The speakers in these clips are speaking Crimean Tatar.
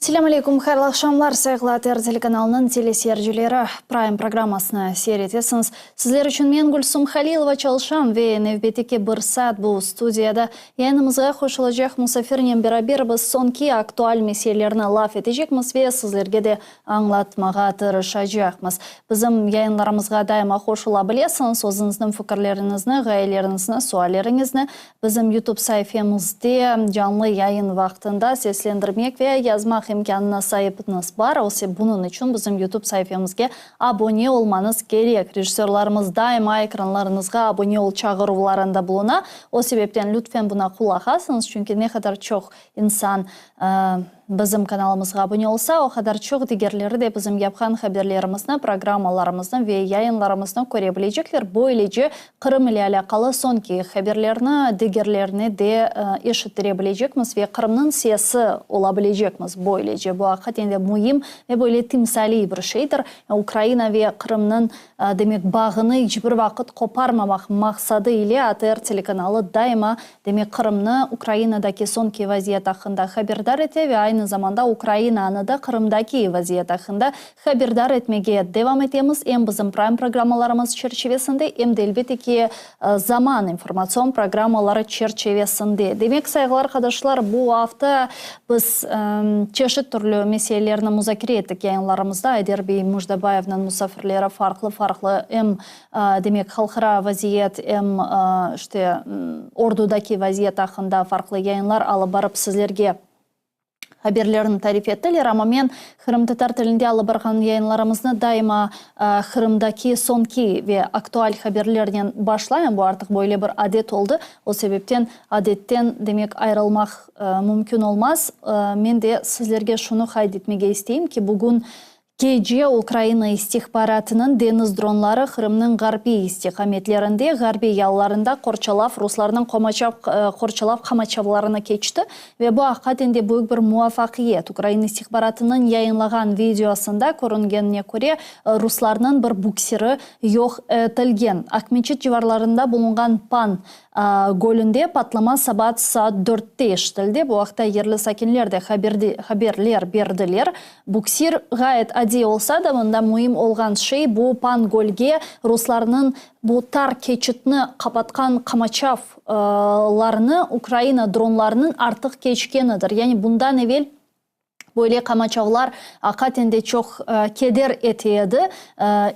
Selâm aleykum, hayırlı aqşamlar, sayğılı ATR telekanalınıñ teleseyircileri. Prime programmasını seyir etesiñiz. Sizler içün men, Gülsum Halilova, çalışam ve nevbetteki bir saat bu studiyada yayınımızğa qoşulacaq musafirnen beraber biz soñki aktual meselelerni laf etecekmiz ve sizlerge de añlatmağa tırışacaqmız. Bizim yayınlarımızğa daima qoşula bilesiñiz, özüñizniñ fikirleriñizni, ğayeleriñizni, sualleriñizni bizim YouTube saifemizde canlı yayın vaqtında seslendirmek ve yazmaq imkânına saipiñiz bar. O bunıñ içün bizim YouTube saifemizge abone olmañız kerek. Rejissörlarımız daima ekranlarıñızğa abone ol çağıruvlarında buluna. O sebepten lütfen buna qulaq asıñız, çünki ne qadar çoq insan Bizim kanalımızğa abune olsa, o qadar çoq digerleri de bizim yapqan haberlerimizni, programmalarımıznı ve yayınlarımıznı köre bilecekler. Böylece, Qırım ile alâqalı soñki haberlerni digerlerine de eşittire bilecekmiz ve Qırımnıñ sesi ola bilecekmiz. Böylece, bu aqiqaten de müim ve böyle timsaliy bir şeydir. Ukraina ve Qırımnıñ Demek, bağını iç bir vaqıt qoparmamaq maqsadı ile ATR telekanalı daima, demek, Qırımnı Ukrainadaki soñki vaziyet aqqında haberdar ete ve aynı zamanda Ukrainanı da Qırımdaki vaziyet aqqında haberdar etmege devam etemiz, em bizim Prime programmalarımız çerçivesinde, em de, elbette ki, Zaman informatsion programmaları çerçivesinde. Demek, sayğılı arqadaşlar, bu afta biz çeşit türlü meselelerni muzakere ettik yayınlarımızda. Ayder bey Mujdabayevniñ musafirleri farqlı-farqlı em, demek, halqara vaziyet, em, işte, ordudaki vaziyet aqqında farqlı yayınlar alıp barıp sizlerge haberlerini tarif ettiler, amma men qırımtatar tilinde alıp barğan yayınlarımıznı daima Qırımdaki soñki ve aktual haberlernen başlayım, bu artıq böyle bir adet oldı, o sebepten adetten, demek, ayırılmaq mümkün olmaz. Men de sizlerge şunı qayd etmege isteyim ki, bugün Gece Ukrayina istihbaratınıñ deñiz dronları Qırımnıñ ğarbiy istiqametlerinde, ğarbiy yalılarında qorçalav ruslarnıñ qomaçav qorçalav qamaçavlarını keçti ve bu aqiqaten de büyük bir muvafaqiyet. Ukrayina istihbaratınıñ yayınlağan videosında körüngenine köre, ruslarnıñ bir buksiri yoq etilgen. Aqmeçit civarlarında bulunğan Pan Gölünde patlama sabat saat dörtte eşitildi. Bu aqta yerli sakinler de haberler berdiler. Buksir ğayet adiy olsa da, mında müim olğan şey, bu Pan gölge ruslarnıñ bu tar keçitni qapatqan qamaçavlarını Ukraina dronlarınıñ artıq keçkenidir. Yani bundan evel Böyle qamaçavlar aqaten de çoq keder ete edi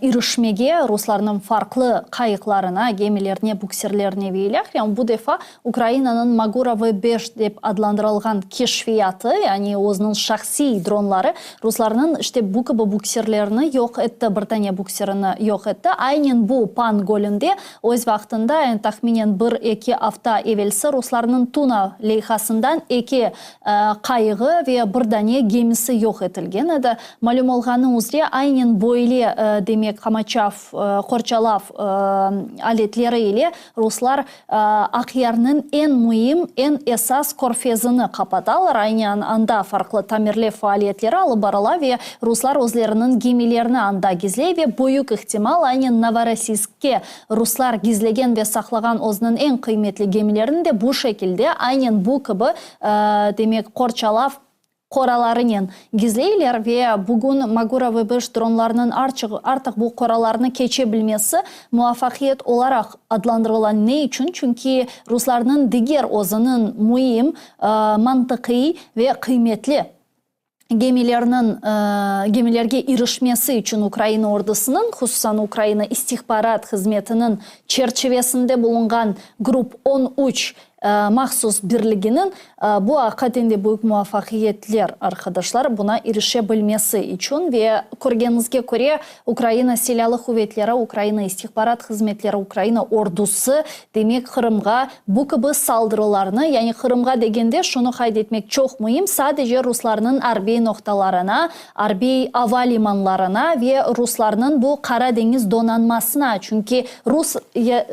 irişmege ruslarnıñ farqlı qayıqlarına, gemilerine, buksirlerine ve ilâhre. Amma bu defa Ukrainanıñ Magura V beş dep adlandırılğan keşfiyatı, yani özüniñ şahsiy dronları ruslarnıñ işte bu kibi buksirlerini yoq etti, bir tane buksirini yoq etti. Aynen bu Pan gölünde Öz vaqtında, yani tahminen bir-eki afta evelsi ruslarnıñ Tuna leyhasından eki qayığı ve bir dane gemisi yoq etilgen edi. Malüm olğanı üzre, aynen böyle, demek, qamaçav, qorçalav aletleri ile ruslar Aqyarnıñ eñ müim, eñ esas körfezini qapatalar, aynen anda farqlı tamirlev faaliyetleri alıp barıla ve ruslar özleriniñ gemilerini anda gizley ve büyük ihtimal, aynen Novorossiyskke ruslar gizlegen ve saqlağan özüniñ eñ qıymetli gemilerini de bu şekilde, aynen bu kibi, demek, qorçalav qoralarınen gizleyler ve bugün Magura V beş dronlarınıñ artıq bu qoralarnı keçe bilmesi muvafaqiyet olaraq adlandırıla. Ne içün? Çünki ruslarnıñ diger özüniñ müim, mantıqiy ve qıymetli gemilerniñ gemilerge irişmesi içün Ukraina ordusınıñ, hususan Ukraina istihbarat hızmetiniñ çerçivesinde bulunğan Grup 13 Mahsus birliginiñ bu aqiqaten de büyük muvafaqiyetler, arqadaşlar, buna irişe bilmesi içün ve körgeniñizge köre, Ukraina Silâlı quvetleri, Ukraina istihbarat hızmetleri, Ukraina ordusı, demek, Qırımğa bu kibi saldırılarnı, yani Qırımğa degende şunı qayd etmek çoq müim, sadece ruslarnıñ arbiy noqtalarına, arbiy ava limanlarına ve ruslarnıñ bu Qara deñiz donanmasına, çünki rus,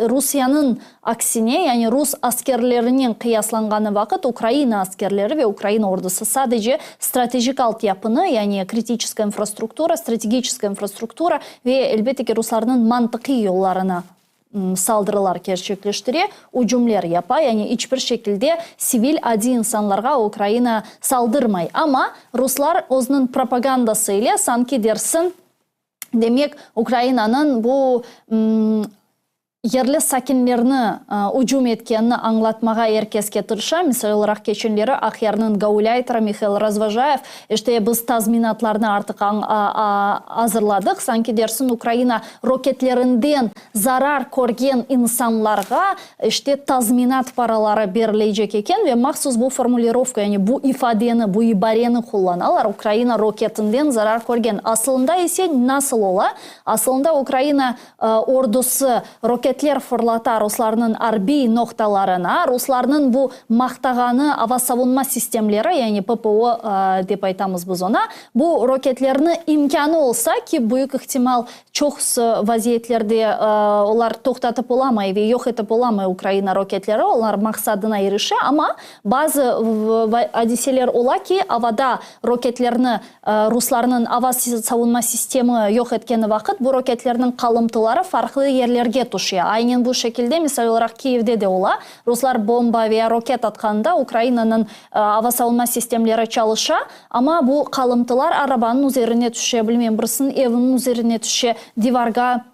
Rusiyeniñ Aksine, yani rus askerlerinen qıyaslanğanı vaqıt Ukraina askerleri ve Ukraina ordusı sadece stratejik altyapını, yani kritiçeskaya infrastruktura, strategiçeskaya infrastruktura ve, elbette ki, ruslarnıñ mantıqiy yollarını. saldırılar kerçekleştire, ücümler yapa, yani iç bir şekilde sivil, adiy insanlarğa Ukraina saldırmay. Amma ruslar özüniñ propagandası ile sanki dersin, demek, Ukrainanıñ bu yerli sakinlerni ücüm etkenini añlatmağa er keske tırışa. Misal olaraq, keçenleri Aqyarnıñ gaulâyterı Mihail Razvojayev, işte, biz tazminatlarnı artıq azırladıq, sanki dersin Ukraina roketlerinden zarar körgen insanlarğa, işte, tazminat paraları berileycek eken ve mahsus bu formulirovka, yani bu ifadeni, bu ibareni qullanalar, Ukraina roketinden zarar körgen. Asılında ise nasıl ola? Asılında Ukraina Ordusı roketler fırlata ruslarnıñ arbiy noqtalarına. Ruslarnıñ bu maqtağanı ava savunma sistemleri, yani PPO dep aytamız biz oña, bu roketlerni imkânı olsa ki, büyük ihtimal, çoqusı vaziyetlerde olar toqtatıp olamay ve yoq etip olamay Ukraina roketleri, olar maqsadına irişe, amma bazı adiseler ola ki, avada roketlerni Ruslarnıñ ava savunma sistemi yoq etkeni vaqıt bu roketlerniñ qalımtıları farqlı yerlerge tüşe. Aynen bu şekilde, misal olaraq, Kiyevde de ola. Ruslar bomba veya roket atqanda Ukrainanıñ ava savunma sistemleri çalışa, amma bu qalımtılar arabanıñ üzerine tüşe, bilmem, birisiniñ eviniñ üzerine tüşe, divarğa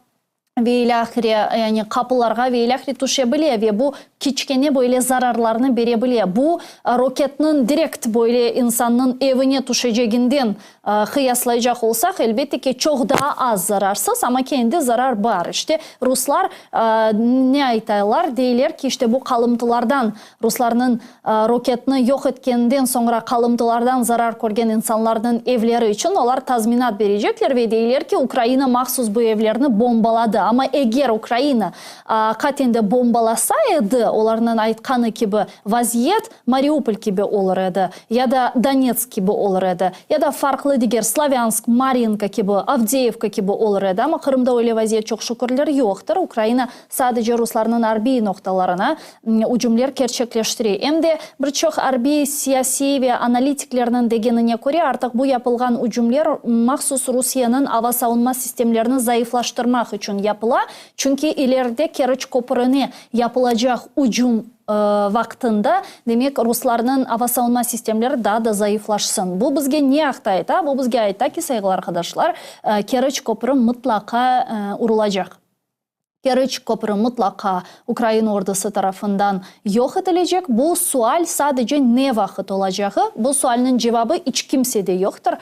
ve ilâhre, yani qapılarğa ve ilâhre tüşe bile ve bu kiçkene böyle zararlarnı bere bile. Bu, roketniñ direkt böyle insannıñ evine tüşeceginden qıyaslaycaq olsaq, elbette ki, çoq daa az zararsız, amma kendi zarar bar. İşte, ruslar ne aytaylar, deyler ki, işte bu qalımtılardan, ruslarnıñ Roketni yoq etkeninden soñra qalımtılardan zarar körgen insanlarnıñ evleri içün olar tazminat berecekler ve deyler ki, Ukraina mahsus bu evlerni bombaladı. Amma eger Ukraina aqiqaten de bombalasa edi, olarnıñ aytqanı kibi, vaziyet Mariupol kibi olur edi, ya da Donetsk kibi olur edi, ya da farqlı diger Slavânsk, Maryinka kibi, Avdeyevka kibi olur edi. Amma Qırımda öyle vaziyet, çoq şükürler, yoqtır. Ukraina sadece ruslarnıñ arbiy noqtalarına ücümler kerçekleştire. Em de bir çoq arbiy, siyasiy ve analitiklerniñ degenine köre, artıq bu yapılğan ücümler mahsus Rusiyeniñ ava savunma sistemlerini zayıflaştırmaq içün yapıla, çünki ileride Keriç köprüne yapılacaq ücüm vaqtında, demek, ruslarnıñ ava savunma sistemleri daa da zayıflaşsın. Bu bizge ne aqta ayta? Bu bizge ayta ki, sayğılı arqadaşlar, Keriç köprü mıtlaqa urulacaq. Keriç köprü mıtlaqa Ukraina ordusı tarafından yoq etilecek. Bu sual sadece ne vaqıt olacağı. Bu sualniñ cevabı iç kimsede yoqtır,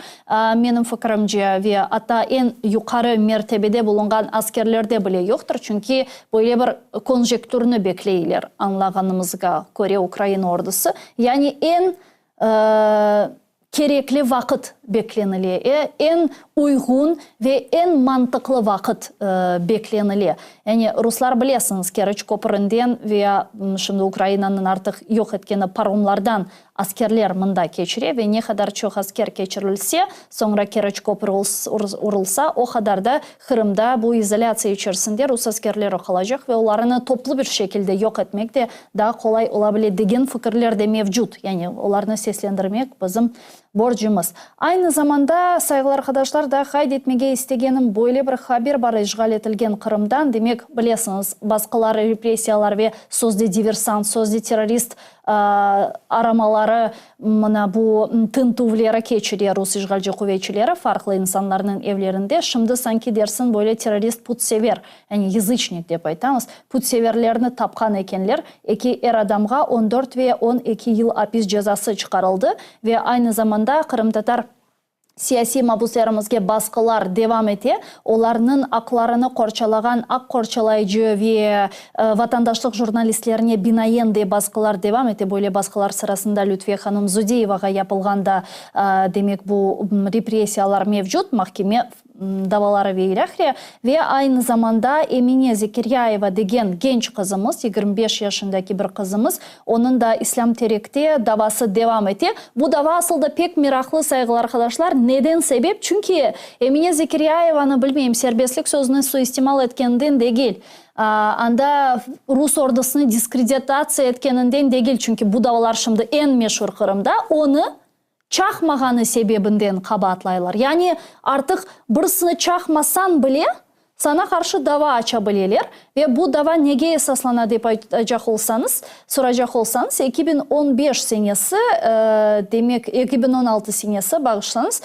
menim fikirimce, ve atta eñ yuqarı mertebede bulunğan askerlerde bile yoqtır, çünki böyle bir konjektürni bekleyler, añlağanımızğa köre, Ukraina ordusı, yani eñ Kerekli vaqıt beklenile, eñ uyğun ve eñ mantıqlı vaqıt beklenile. Yani ruslar, bilesiñiz, Keriç köpründen ve şimdi Ukrainanıñ artıq yoq etkeni paromlardan askerler mında keçire ve ne qadar çoq asker keçirilse, soñra Keriç köprü urulsa, o qadar da Qırımda bu izolâtsiya içerisinde rus askerleri qalacaq ve olarnı toplu bir şekilde yoq etmek de daa qolay ola bile degen fikirler de mevcut. Yani olarnı seslendirmek bizim borcumız. Aynı zamanda, sayğılı arqadaşlar, daa qayd etmege istegenim böyle bir haber bar işğal etilgen Qırımdan. Demek, bilesiñiz, basqılar, repressiyalar ve sözde diversant, sözde terrorist aramaları, mına bu tintüvleri keçire rus işğalci quvetçileri farqlı insanlarnıñ evlerinde. Şimdi sanki dersin böyle terrorist putsever, yani yazıçnik dep aytamız, putseverlerni tapqan ekenler, eki er adamğa 14 ve 12 yıl apis cezası çıqarıldı ve aynı zamanda qırımtatar Siyasiy mabuslerimizge basqılar devam ete, olarnıñ aqlarını qorçalağan aq qorçalayıcı ve vatandaşlıq jurnalistlerine binaen de basqılar devam ete. Böyle basqılar sırasında Lütfiye hanım Zudiyevağa yapılğan da, demek, bu repressiyalar mevcut, mahkeme davaları ve ilâhre. Ve aynı zamanda Emine Zekiryayeva degen genç qızımız, 25 yaşındaki bir qızımız, onıñ da İslâm Terekte davası devam ete. Bu dava asıl da pek meraqlı, sayğılı arqadaşlar. Neden sebep? Çünki Emine Zekiryayevanı, bilmeyim, serbestlik sözüni suistimal etkeninden degil, anda rus ordusını diskreditatsiya etkeninden degil, çünki bu davalar şimdi eñ meşur Qırımda, onı çaqmağanı sebebinden qabaatlaylar. Yani artıq birisini çaqmasañ bile, Saña qarşı dava aça bileler ve bu dava nege esaslana dep aytacaq olsañız, soracaq olsañız, 2015 senesi, demek, 2016 senesi, bağışlañız,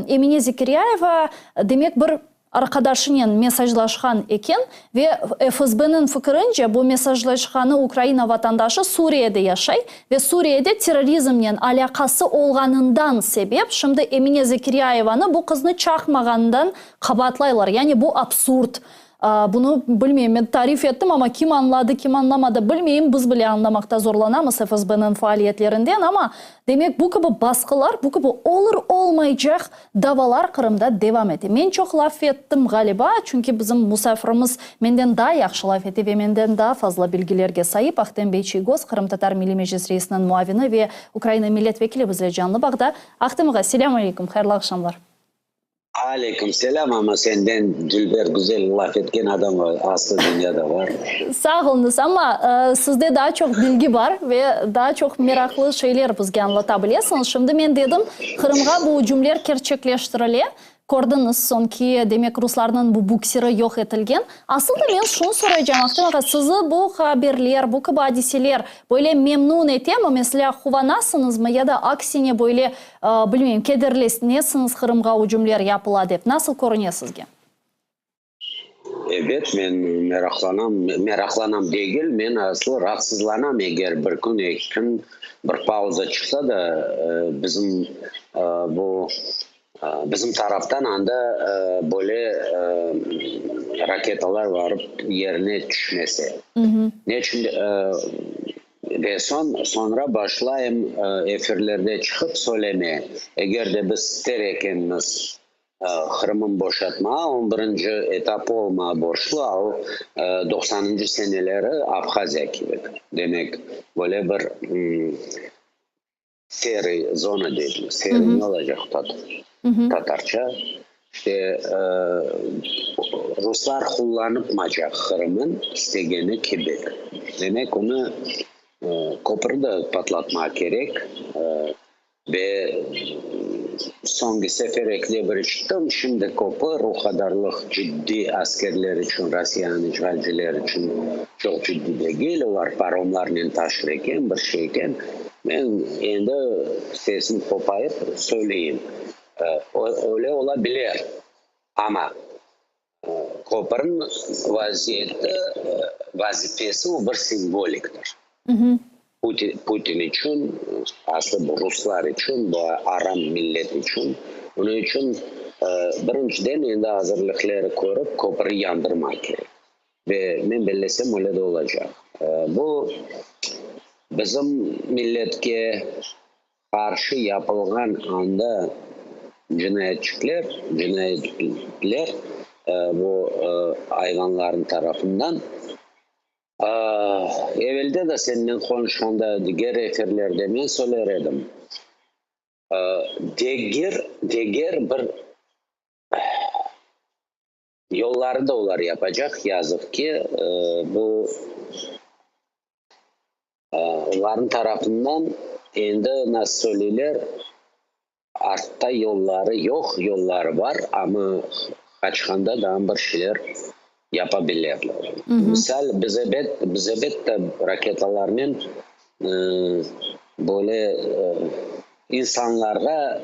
Emine Zekiryayeva, demek, bir arqadaşınen mesajlaşqan eken ve FSBniñ fikirince, bu mesajlaşqanı Ukraina vatandaşı Suriyede yaşay ve Suriyede terrorizmnen alâqası olğanından sebep şimdi Emine Zekiryayevanı bu qıznı çaqmağanından qabaatlaylar. Yani bu absurd. Bunı, bilmeyim, men tarif ettim, amma kim añladı, kim añlamadı, bilmeyim, biz bile añlamaqta zorlanamız FSBniñ faaliyetlerinden, amma, demek, bu kibi basqılar, bu kibi olur-olmaycaq davalar Qırımda devam ete. Men çoq laf ettim, ğaliba, çünki bizim musafirimiz menden daa yahşı laf ete ve menden daa fazla bilgilerge saip, Ahtem bey Çiygoz, Qırımtatar Milliy Meclis reisiniñ muavini ve Ukraina millet vekili bizle canlı bağda. Ahtem ağa, selâm aleyküm, hayırlı aqşamlar. Aleyküm selâm, amma senden dülber, güzel laf etken adam aslı dünyada bar. Sağ oluñız, amma sizde daa çoq bilgi bar ve daa çoq meraqlı şeyler bizge añlata bilesiñiz. Şimdi men dedim, Qırımğa bu ücümler kerçekleştirile, kördiñiz, soñki, demek, ruslarnıñ bu buksiri yoq etilgen. Asıl da men şunı soraycam, Ahtem ağa, sizi bu haberler, bu kibi adiseler böyle memnun etemi, meselâ, quvanasıñızmı ya da aksine böyle Bilmeyim, kederlenesiñiz Qırımğa ücümler yapıla dep. Nasıl körüne sizge? Ebet, men meraqlanam, meraqlanam degil, men aslı raatsızlanam, eger bir kün, eki kün bir pauza çıqsa da, bizim bu, bizim taraftan anda böyle raketalar barıp yerine tüşmese. Ne içün Ve soñ, soñra başlayım efirlerde çıqıp söylemeye, eger de biz ister ekenmiz Qırım'ın boşatmağa, on birinci etapı olmağa borçlu, a o doqsanıncı seneleri Abhaziya kibi. Demek, böyle bir serıy zona deymiz, serıy ne olacaq tatarca, işte ruslar qullanıpmacaq Qırım'ın istegeni kibi. Demek, onı köpür de patlatmaq kerek. Ve soñki sefer ekide bir işittim, şimdi köpür o qadarlıq ciddiy askerler içün, Rossiyanıñ işğalcileri içün çoq ciddiy degil, olar paromlarnen taşır eken, bir şey eken. Men endi sesim qopayıp söyleyim, öyle ola biler, amma köpürniñ vaziyeti, vazifesi o bir simvoliktir. Putin içün, aslı bu ruslar içün, bu aram millet içün, onıñ içün birinciden endi azırlıqları körip köpürni yandırmaq kerek. Ve men bellesem öyle de olacaq. Bu bizim milletke qarşı yapılğan anda cinayetçikler, cinayetler bu ayvanların tarafından. Evelde de sennen qonuşqanda diger efirlerde men söyler edim, deger, deger bir Yolları da olar yapacaq, yazıq ki, bu olarnıñ tarafından endi, nasıl söyleyler, artta yolları yoq, yolları bar, amma qaçqanda daa bir şeyler yapa bilerler. Misal, biz ebet, biz ebet de raketalarnen böyle İnsanlarğa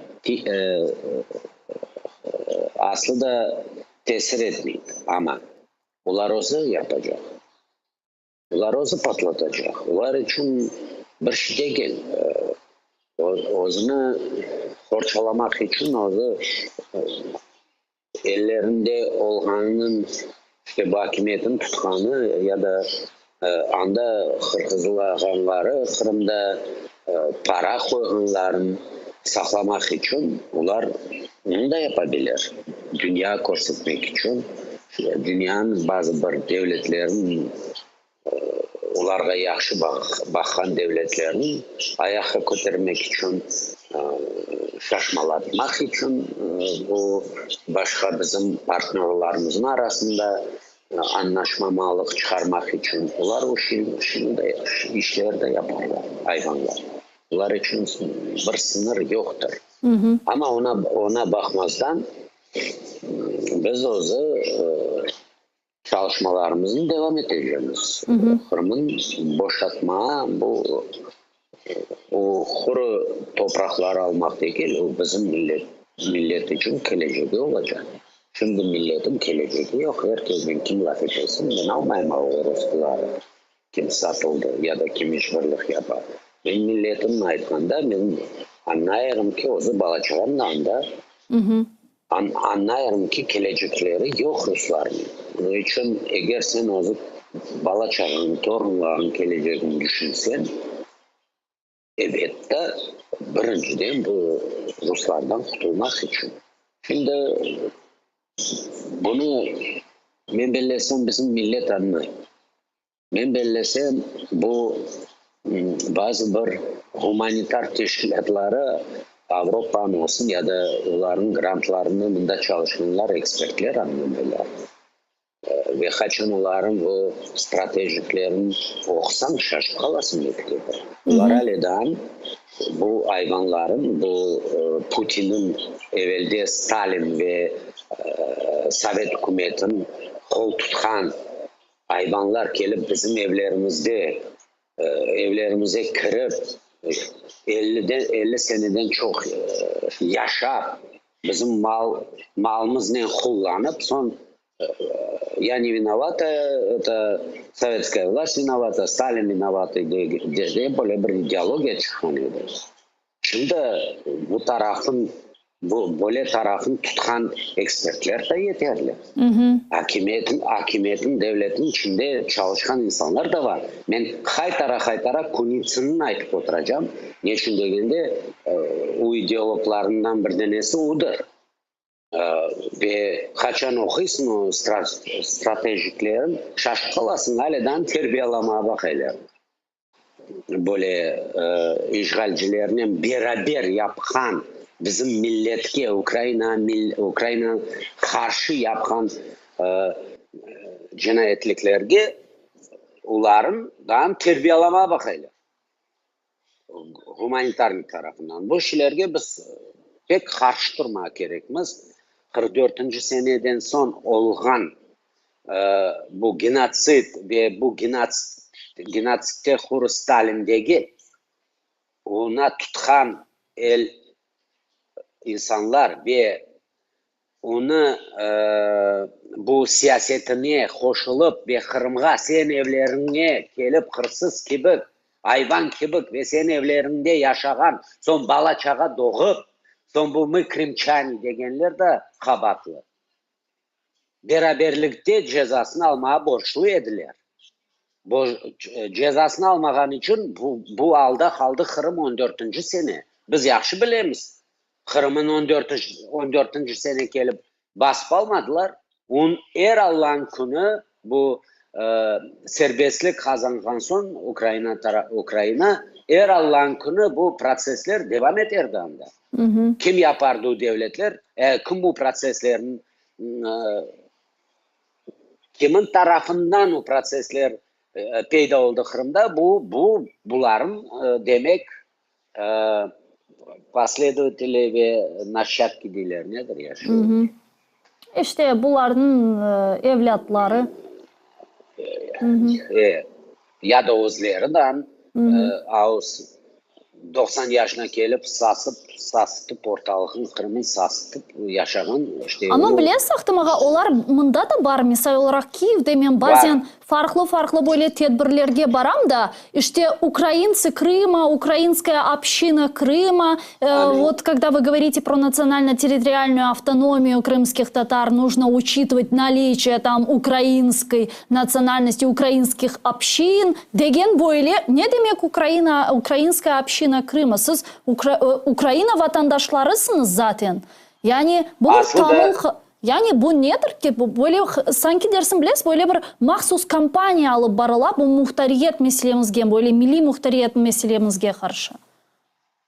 aslı da tesir etmey, amma olar özü yapacaq, olar özü patlatacaq, olar içün bir şey degil, özüni qorçalamaq içün özü Ellerinde olğanınıñ, işte bu akimiyetniñ tutqanı ya da anda hırqızlağanları, Qırımda para qoyğanlarını saqlamaq içün olar bunı da yapabilir. Dünya körsetmek içün, dünyanıñ bazı bir devletleriniñ olarğa yahşı baqqan devletlerni ayaqqa kötermek içün, şaşmalatmaq içün, bu başqa bizim partnörlarımıznıñ arasında añlaşmamalıq çıqarmaq içün olar o şini de, işler de yaparlar, ayvanlar. Olar içün bir sıñır yoqtır. Amma oña baqmazdan, biz özü. Çalışmalarımıznı devam etecemiz. Qırımnı boşatma, bu o quru topraqlar almaq degil, o bizim millet, millet içün kelecegi olacaq. Şimdi milletin kelecegi yoq, er kesnen kim laf etesin, men almayım o rusları, kim satıldı ya da kim işbirlik yapa. Men milletimni aytqanda, men añlayırım ki, özü bala-çağam da anda. Añlayırım ki, kelecekleri yoq ruslarnıñ. Onıñ içün, eger sen özü bala-çağañ, torunlarıñ kelecegini düşünseñ, ebette, birinciden bu ruslardan qutulmaq içün. Şimdi bunı, men bellesem, bizim millet añlay. Men bellesem, bu bazı bir gumanitar teşkilâtları, Avropanıñ olsun ya da olarnıñ grantlarını mında çalışqanlar, ekspertler añlamaylar. Ve qaçan olarnıñ bu stratejiklerini oqusañ, şaşıp qalasıñ mektebe. Olar ale daa bu ayvanların, bu Putinniñ evelde Stalin ve Sovet ükümetiniñ qol tutqan Ayvanlar kelip bizim evlerimizde, evlerimize kirip, elliden, 50 seneden çoq yaşap, bizim mal, malımıznen qullanıp, soñ ya ne vinovata, eto sovetskaya vlast vinovata, Stalin vinovatый dep böyle bir ideologiya çıqqan edi. Şimdi bu tarafın, bu böyle tarafın tutqan ekspertler de yeterli. Akimiyetin, akimiyetin, devletin içinde çalışqan insanlar da bar. Men qaytara-qaytara Kunitsinni aytıp oturacam. Ne içün degende, o ideologlarından bir denesi odır. Ve qaçan oquysıñ o stratejiklerin, şaşıp qalasıñ, alâ daa terbiyalamağa baqaylar. Böyle işğalcilernen beraber yapqan, bizim milletke, Ukraina, Ukraina qarşı yapqan cinayetliklerge oların daa terbiyalamağa baqaylar. Gumanitarnıy tarafından. Bu şeylerge biz pek qarşı turmağa kerekmiz. 44-nci seneden soñ olğan bu genotsid ve bu genotsidte quru Stalin degil, ona tutqan el insanlar ve onı bu siyasetine qoşulıp ve Qırımğa sen evleriñe kelip hırsız kibi, ayvan kibi ve sen evleriñde yaşağan, soñ bala-çağa doğıp, soñ bu mı krımçani degenler de qabaatlı. Beraberlikte cezasını almağa borçlu ediler. Cezasını almağan içün bu, bu alda qaldı Qırım on dörtünci sene. Biz yahşı bilemiz, Qırımın on dörtünci sene kelip basıp almadılar. On, er Allanıñ künü bu serbestlik qazanğan soñ Ukraina, Ukraina, er Allanıñ künü bu protsessler devam eterdi anda. Kim yapardı o devletler, kim bu protsesslerniñ, kimin tarafından o protsessler peyda oldı Qırımda, bu, bu, bularnıñ, demek, posledovatelyi ve naşçadki deyler, nedir ya şu? İşte, bularnıñ evlâtları. Ya da özleri da 90 yaşına kelip sasıp, sasıtıp ortalıqnı, Qırımnı sasıtıp yaşağan işte. Amma bilesiz, Ahtem ağa, olar mında da bar, misal olaraq, Kiyevde men bazen farqlı-farqlı böyle tedbirlerge baram da, işte, ukrainцы Крыма, ukrainskaya община Крыма, вот когда вы говорите про национально-территориальную автономию крымских татар, нужно учитывать наличие там украинской nationalnosti, ukrainskih общин, degen böyle, ne demek Ukraina, ukrainskaya община Krıma? Siz Ukraina vatandaşlarısıñız zaten. Yani bu bir tamıl, yani bu nedir ki, bu böyle, sanki dersiñ, bilesiz, böyle bir mahsus kampaniya alıp barıla bu muhtariyet meselemizge, böyle milliy muhtariyet meselemizge qarşı.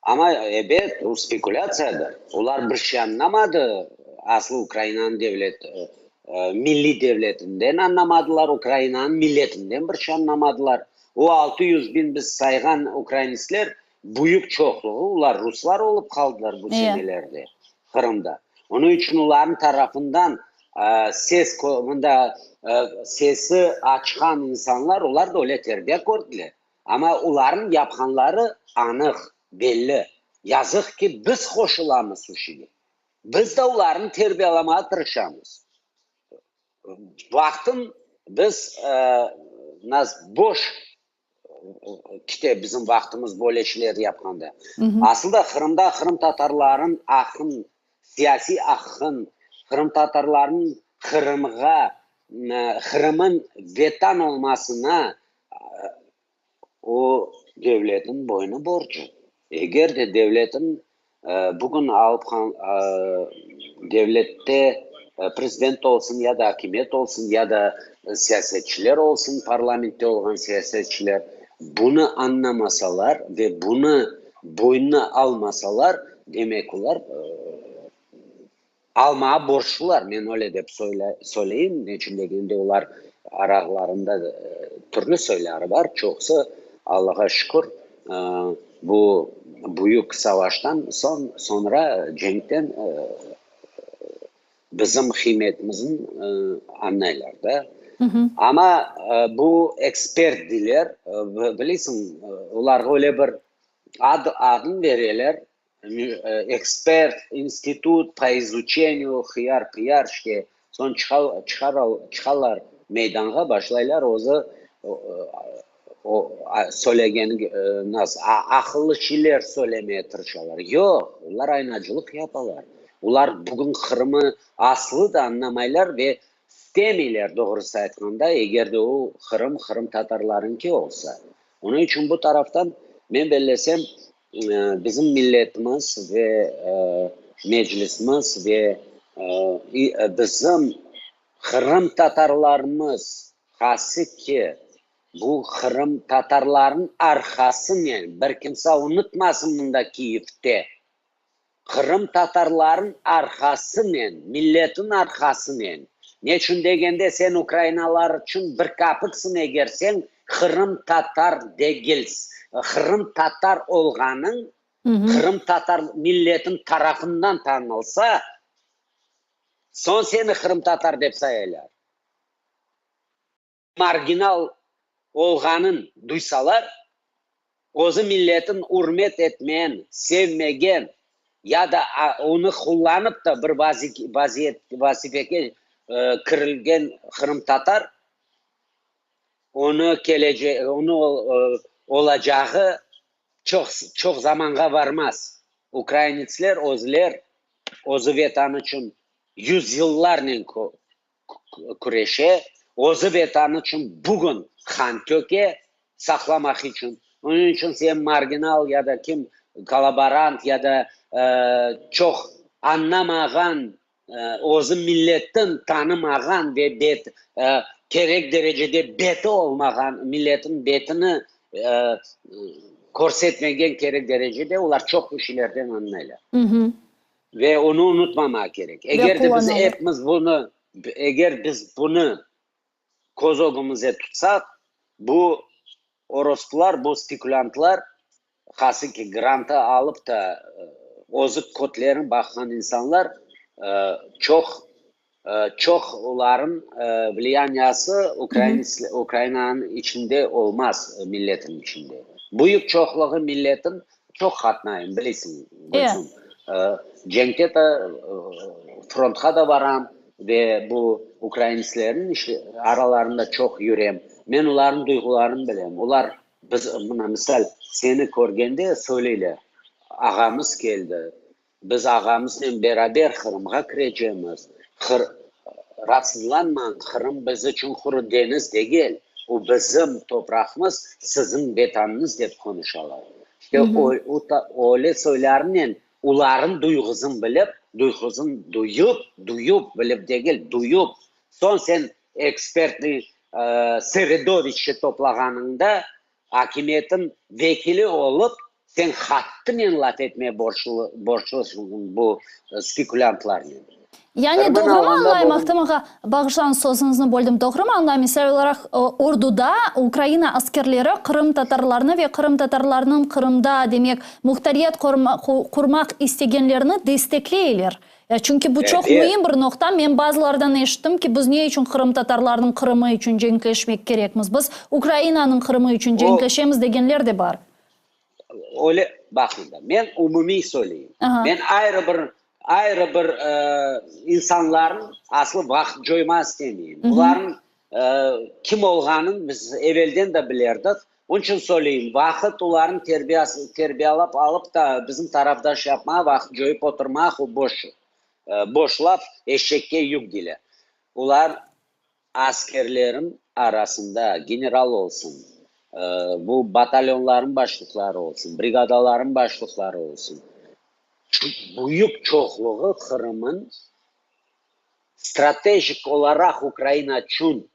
Amma, ebet, bu spekulâtsiyadır. Olar bir şey añlamadı, aslı Ukrainanıñ devlet, milliy devletinden añlamadılar, Ukrainanıñ milletinden bir şey añlamadılar. O 600 biñ biz sayğan ukrainistler, büyük çoqluğı olar ruslar olıp qaldılar bu senelerde Qırımda. Onıñ içün olarnıñ tarafından ses mında. Sesi açqan insanlar, olar da öyle terbiye kördiler. Amma olarnıñ yapqanları anıq, belli. Yazıq ki, biz qoşulamız şu şeyge. Biz de olarnı terbiyelamağa tırışamız. Vaqtın biz nas boş kite bizim vaqtımız böyle şeyler yapqanda. Asıl da Qırımda qırımtatarlarnıñ aqın, siyasiy aqqın, qırımtatarlarnıñ Qırımğa, Qırımın Vetan olmasına o devletniñ boynu borcu. Eger de devletniñ bugün alıp devlette prezident olsun ya da akimiyet olsun ya da siyasetçiler olsun, parlamentte olğan siyasetçiler bunı añlamasalar ve bunı boynuna almasalar, demek olar almağa borçlular, men öyle dep söyleyim, neçün degende olar aralarında türlü soyları bar, çoqusı, Allağa şükür, bu büyük savaştan soñ, soñra cenkten bizim qıymetimizni añlaylar da. Amma bu ekspert deyler, bilesiñ, olarğa öyle bir ad, adın bereler, ekspert, institut po izuçeniyu hıyar-pıyar, işte, soñ çıqalar meydanğa, başlaylar özü o söylegeni nasıl, aqıllı şeyler söylemeye tırışalar. Yoq, olar aynacılıq yapalar. Olar bugün Qırımı aslı da añlamaylar ve istemeyler, doğrusı aytqanda, eger de o Qırım qırımtatarlarıñki olsa. Onıñ içün bu taraftan, men bellesem, bizim milletimiz ve Meclisimiz ve bizim qırımtatarlarımız, hası ki, bu qırımtatarlarnıñ arqasınen, bir kimse unutmasın mında Kiyevde, qırımtatarlarnıñ arqasınen, milletniñ arqasınen, neçün degende sen ukrainalar içün bir kapiksiñ, eger sen qırımtatar degils, qırımtatar olğanıñ qırımtatar milletiniñ tarafından tanılsa, soñ seni qırımtatar dep sayaylar. Marginal olğanın duysalar, özü milletin ürmet etmeyen, sevmegen ya da onı qullanıp da bir vazifege kirilgen qırımtatar, onı kelece, onı olacağı çoq, çoq zamanğa varmaz. Ukrainitsler özler, özü Vetanı içün yüzyıllarnen küreşe, özü Vetanı içün bugün qan töke, saqlamaq içün. Onıñ içün sen marginal ya da kim, kollaborant ya da çoq añlamağan, özü milletni tanımağan ve bet, kerek derecede beti olmağan, milletniñ betini körsetmegen kerek derecede, olar çoq bir şeylerden añlaylar. Ve onı unutmamaq kerek. Eger de biz epimiz bunı, eger biz bunı köz ögümizde tutsaq, bu orospular, bu spekulântlar, hası ki grantı alıp da özü kötlerini baqqan insanlar, çoq, çoq olarnıñ vliyaniyası Ukrainanıñ içinde olmaz, milletniñ içinde. Büyük çoqluğı milletniñ çoq qatnayım, bilesiñ, Gülsüm. Cenkte de, frontqa da baram ve bu ukraintslerniñ aralarında çoq yürem. Men olarnıñ duyğularını bilem. Olar, biz, mına, misal, seni körgende söyleyler, ağamız keldi, biz ağamıznen beraber Qırımğa kirecemiz. Raatsızlanmañ, Qırım biz içün quru deñiz degil, o bizim topraqmız, siziñ Vetanıñız, dep qonuşalar. İşte öyle soylarınen olarnıñ duyğusını bilip, duyğusını duyup, duyup, bilip degil, duyup, soñ sen ekspertniy sredoviçni toplağanıñda, akimiyetniñ vekili olıp, sen hattınen laf etmeye borçlısıñ bu spekulântlarnen. Yani doğrumı añlayım, Ahtem ağa, bağışlañız, sözüñizni böldim, doğrumı añlayım, misal olaraq, orduda Ukraina askerleri qırımtatarlarnı ve qırımtatarlarnıñ Qırımda, demek, muhtariyet qurmaq istegenlerini destekleyler? Ya çünki bu çoq müim bir noqta. Men bazılardan eşittim ki, biz ne içün qırımtatarlarnıñ Qırımı içün cenkleşmek kerekmiz, biz Ukrainanıñ Qırımı içün cenkleşemiz degenler de bar. Öyle, baqıñ da, men umumiy söyleyim. Men ayrı bir, ayrı bir insanlarnıñ aslı vaqıt coyma istemeyim. Bularnıñ kim olğanın biz evelden de bilerdik. Onıñ içün söyleyim, vaqıt olarnıñ terbiyası, terbiyalap alıp da bizim tarafdaş yapmağa vaqıt coyıp oturmaq, o boş, boş laf, eşekke yük deyler. Olar askerlerin arasında general olsun, bu batalyonların başlıqları olsun, brigadaların başlıqları olsun, büyük çoqluğı Qırımın stratejik olaraq Ukraina içün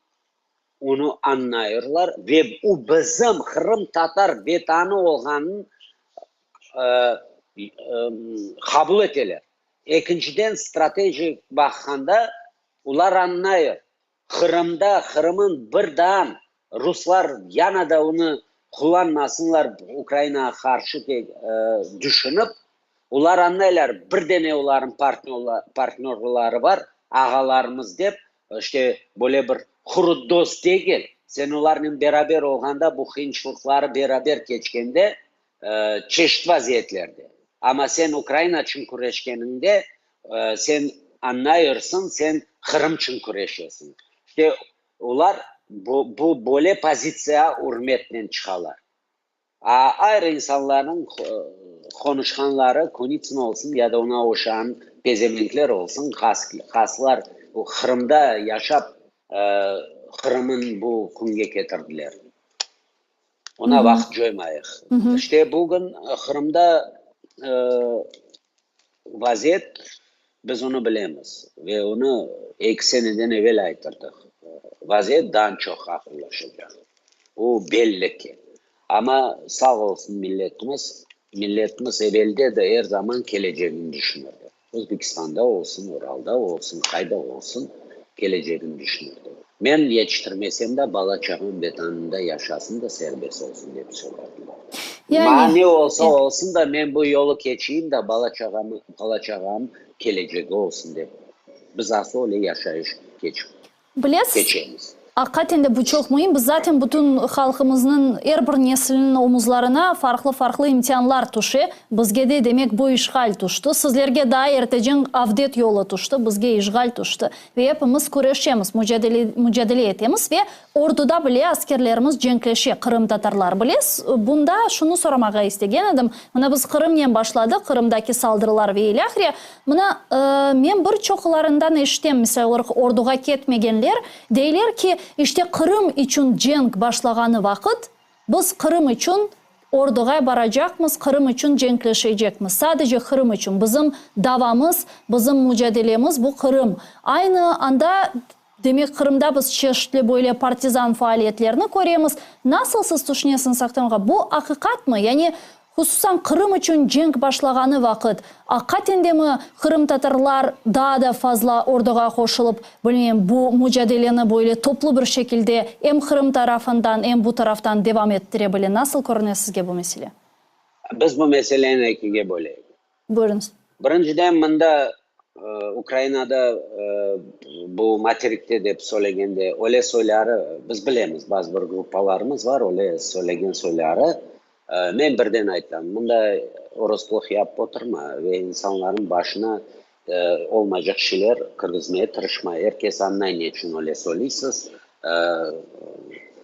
onı añlayırlar ve bu bizim qırımtatar vetanı olğanın qabul eteler. Ekinciden, stratejik baqqanda, olar añlayır, Qırımda, Qırımın bir daa ruslar yana da onı qullanmasınlar Ukrainağa qarşı tüşünip, olar añlaylar, bir dene olarnıñ partnörları bar, ağalarımız dep, işte, böyle bir quru dost degil, sen olarnen beraber olğanda, bu qıyınçılıqları beraber keçkende, çeşit vaziyetlerde. Amma sen Ukraina içün küreşkeniñde, sen añlayırsıñ, sen Qırım içün küreşesiñ. İşte, olar bu, bu böyle pozitsiya ürmetnen çıqalar. A ayrı insanlarnıñ qonuşqanları, Kunitsın olsun ya da oña oşağan pezevenkler olsun, haslar Qırımda yaşap, Qırımın bu künge ketirdiler. Oña vaqıt coymayıq. İşte bugün Qırımda vaziyet, biz onı bilemiz ve onı eki seneden evel aytırdıq, vaziyet daa çoq ağırlaşacaq. O belli ki. Amma sağ olsun milletimiz, milletimiz evelde de er zaman kelecegini düşünirdi. Özbekistanda olsun, Uralda olsun, qayda olsun, kelecegini düşünirdi. Men yetiştirmesem de, bala-çağam Vetanında yaşasın da, serbest olsun, dep söylerdiler. Yani, Maña ne olsa olsun da, men bu yolu keçeyim da, bala-çağam, bala-çağam kelecegi olsun, dep. Biz asıl öyle yaşayış keçip Bilesiz, keçemiz. aqiqaten de bu çoq müim. Biz zaten bütün halqımıznıñ er bir nesliniñ omuzlarına farqlı-farqlı imtianlar tüşe. Bizge de, demek, bu işğal tüşti. Sizlerge daa ertecen avdet yolu tüşti, bizge işğal tüşti. Ve epimiz küreşemiz, mücadele, mücadele etemiz ve orduda bile askerlerimiz cenkleşe, qırımtatarlar. Bilesiz, bunda şunı soramağa istegen edim, mına biz Qırımnen başladıq, Qırımdaki saldırılar ve ilâhre. Mına, men bir çoqlarından eşitem, misal olaraq, orduğa ketmegenler, deyler ki, işte Qırım içün cenk başlağanı vaqıt, biz Qırım içün orduğa baracaqmız, Qırım içün cenkleşecekmiz. Sadece Qırım içün. Bizim davamız, bizim mucadelemiz bu Qırım. Aynı anda, demek, Qırımda biz çeşitli böyle partizan faaliyetlerini köremiz. Nasıl siz tüşünesiñiz, Ahtem ağa, bu aqiqatmı? Yani, Hususan Qırım içün cenk başlağanı vaqıt, aqiqaten de mi qırımtatarlar daa da fazla orduğa qoşulıp, bilmeyim, bu mucadeleni böyle toplu bir şekilde em Qırım tarafından, em bu taraftan devam ettire bile? Nasıl körüne sizge bu mesele? Biz bu meseleni ekige böleyik. Buyurıñız. Birinciden, mında Ukrainada bu materikte dep söylegende öyle soyları biz bilemiz, bazı bir gruppalarımız var, öyle söylegen soyları. Men birden aytam, mında orospulıq yapıp oturma ve insanların başına olmaycaq şeyler kirgizmeye tırışma. Er kes añlay ne içün öyle söyleysiz.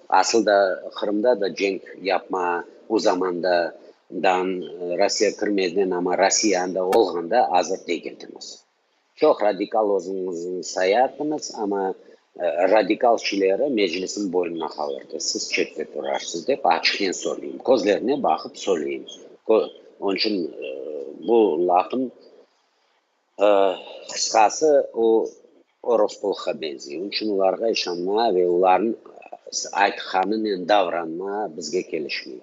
Asıl da Qırımda da cenk yapma o zamanda dan Rossiya kirmeden, amma Rossiya anda olğanda azır degildiñiz. Çoq radikal özüñizni sayardıñız, amma radikal şeyleri Meclisniñ boynuna qalırdı, siz çette turarsız dep açıqnen söyleyim, közlerine baqıp söyleyim. Onıñ içün bu lafım qısqası o orospılıqqa beñzey. Onıñ içün olarğa işanma ve olarnıñ aytqanınen davranma bizge kelişmey.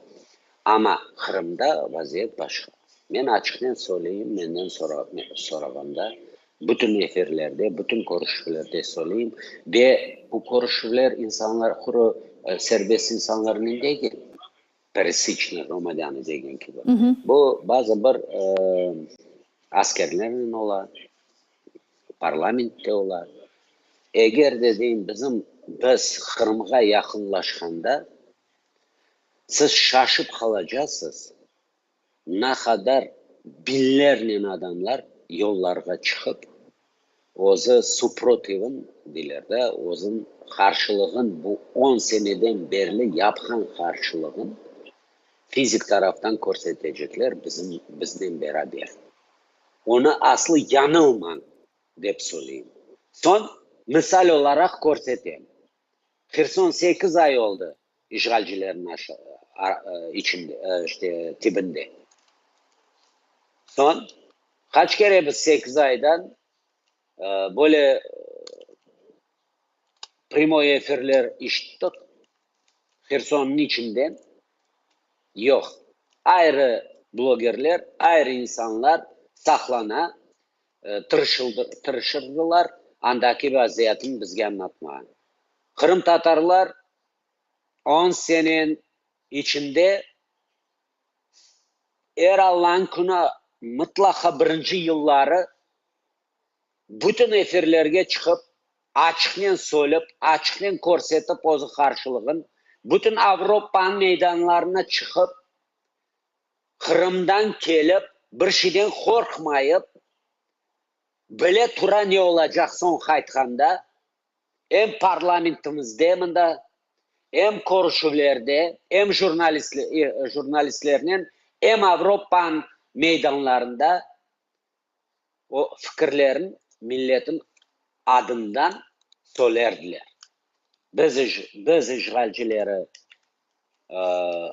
Amma Qırımda vaziyet başqa. Men açıqnen söyleyim, menden sorağanda, bütün efirlerde, bütün körüşüvlerde söyleyim. Ve bu körüşüvler insanlar, quru serbest insanlarnen degil, peresiçnıy ğromadânı degen kibi. Bu bazı bir askerlernen ola. Parlamentte ola. Eger de, deyim, bizim, biz Qırımğa yaqınlaşqanda, siz şaşıp qalacaqsız, ne qadar biñlernen adamlar yollarğa çıqıp, özü suprotivin, deyler da, özüniñ qarşılığın, bu on seneden berli yapqan qarşılığın fizik taraftan körsetecekler bizim, biznen beraber. Onı aslı yañılmañ, dep söyleyim. Soñ, misal olaraq körsetem. Herson 8 ay oldı işğalcilerniñ içinde, işte, tibinde. Soñ, qaç kere biz 8 aydan böyle pryamoy efirler işittik Hersonnıñ içinden? Yoq. Ayrı blogerler, ayrı insanlar saqlana, tırışırdılar andaki vaziyetni bizge añlatmağa. Qırımtatarlar 10 senen içinde er Allanıñ künü mıtlaqa birinci yılları bütün efirlerge çıqıp, açıqnen söylep, açıqnen körsetip özü qarşılığın, bütün Avropanıñ meydanlarına çıqıp, Qırımdan kelip, bir şeyden qorqmayıp, bile tura ne olacaq soñ qaytqanda, em parlamentimizde mında, em körüşüvlerde, em jurnalistlernen, em Avropanıñ meydanlarında o fikirlerin milletin adından söylerdiler. Biz, biz işğalcileri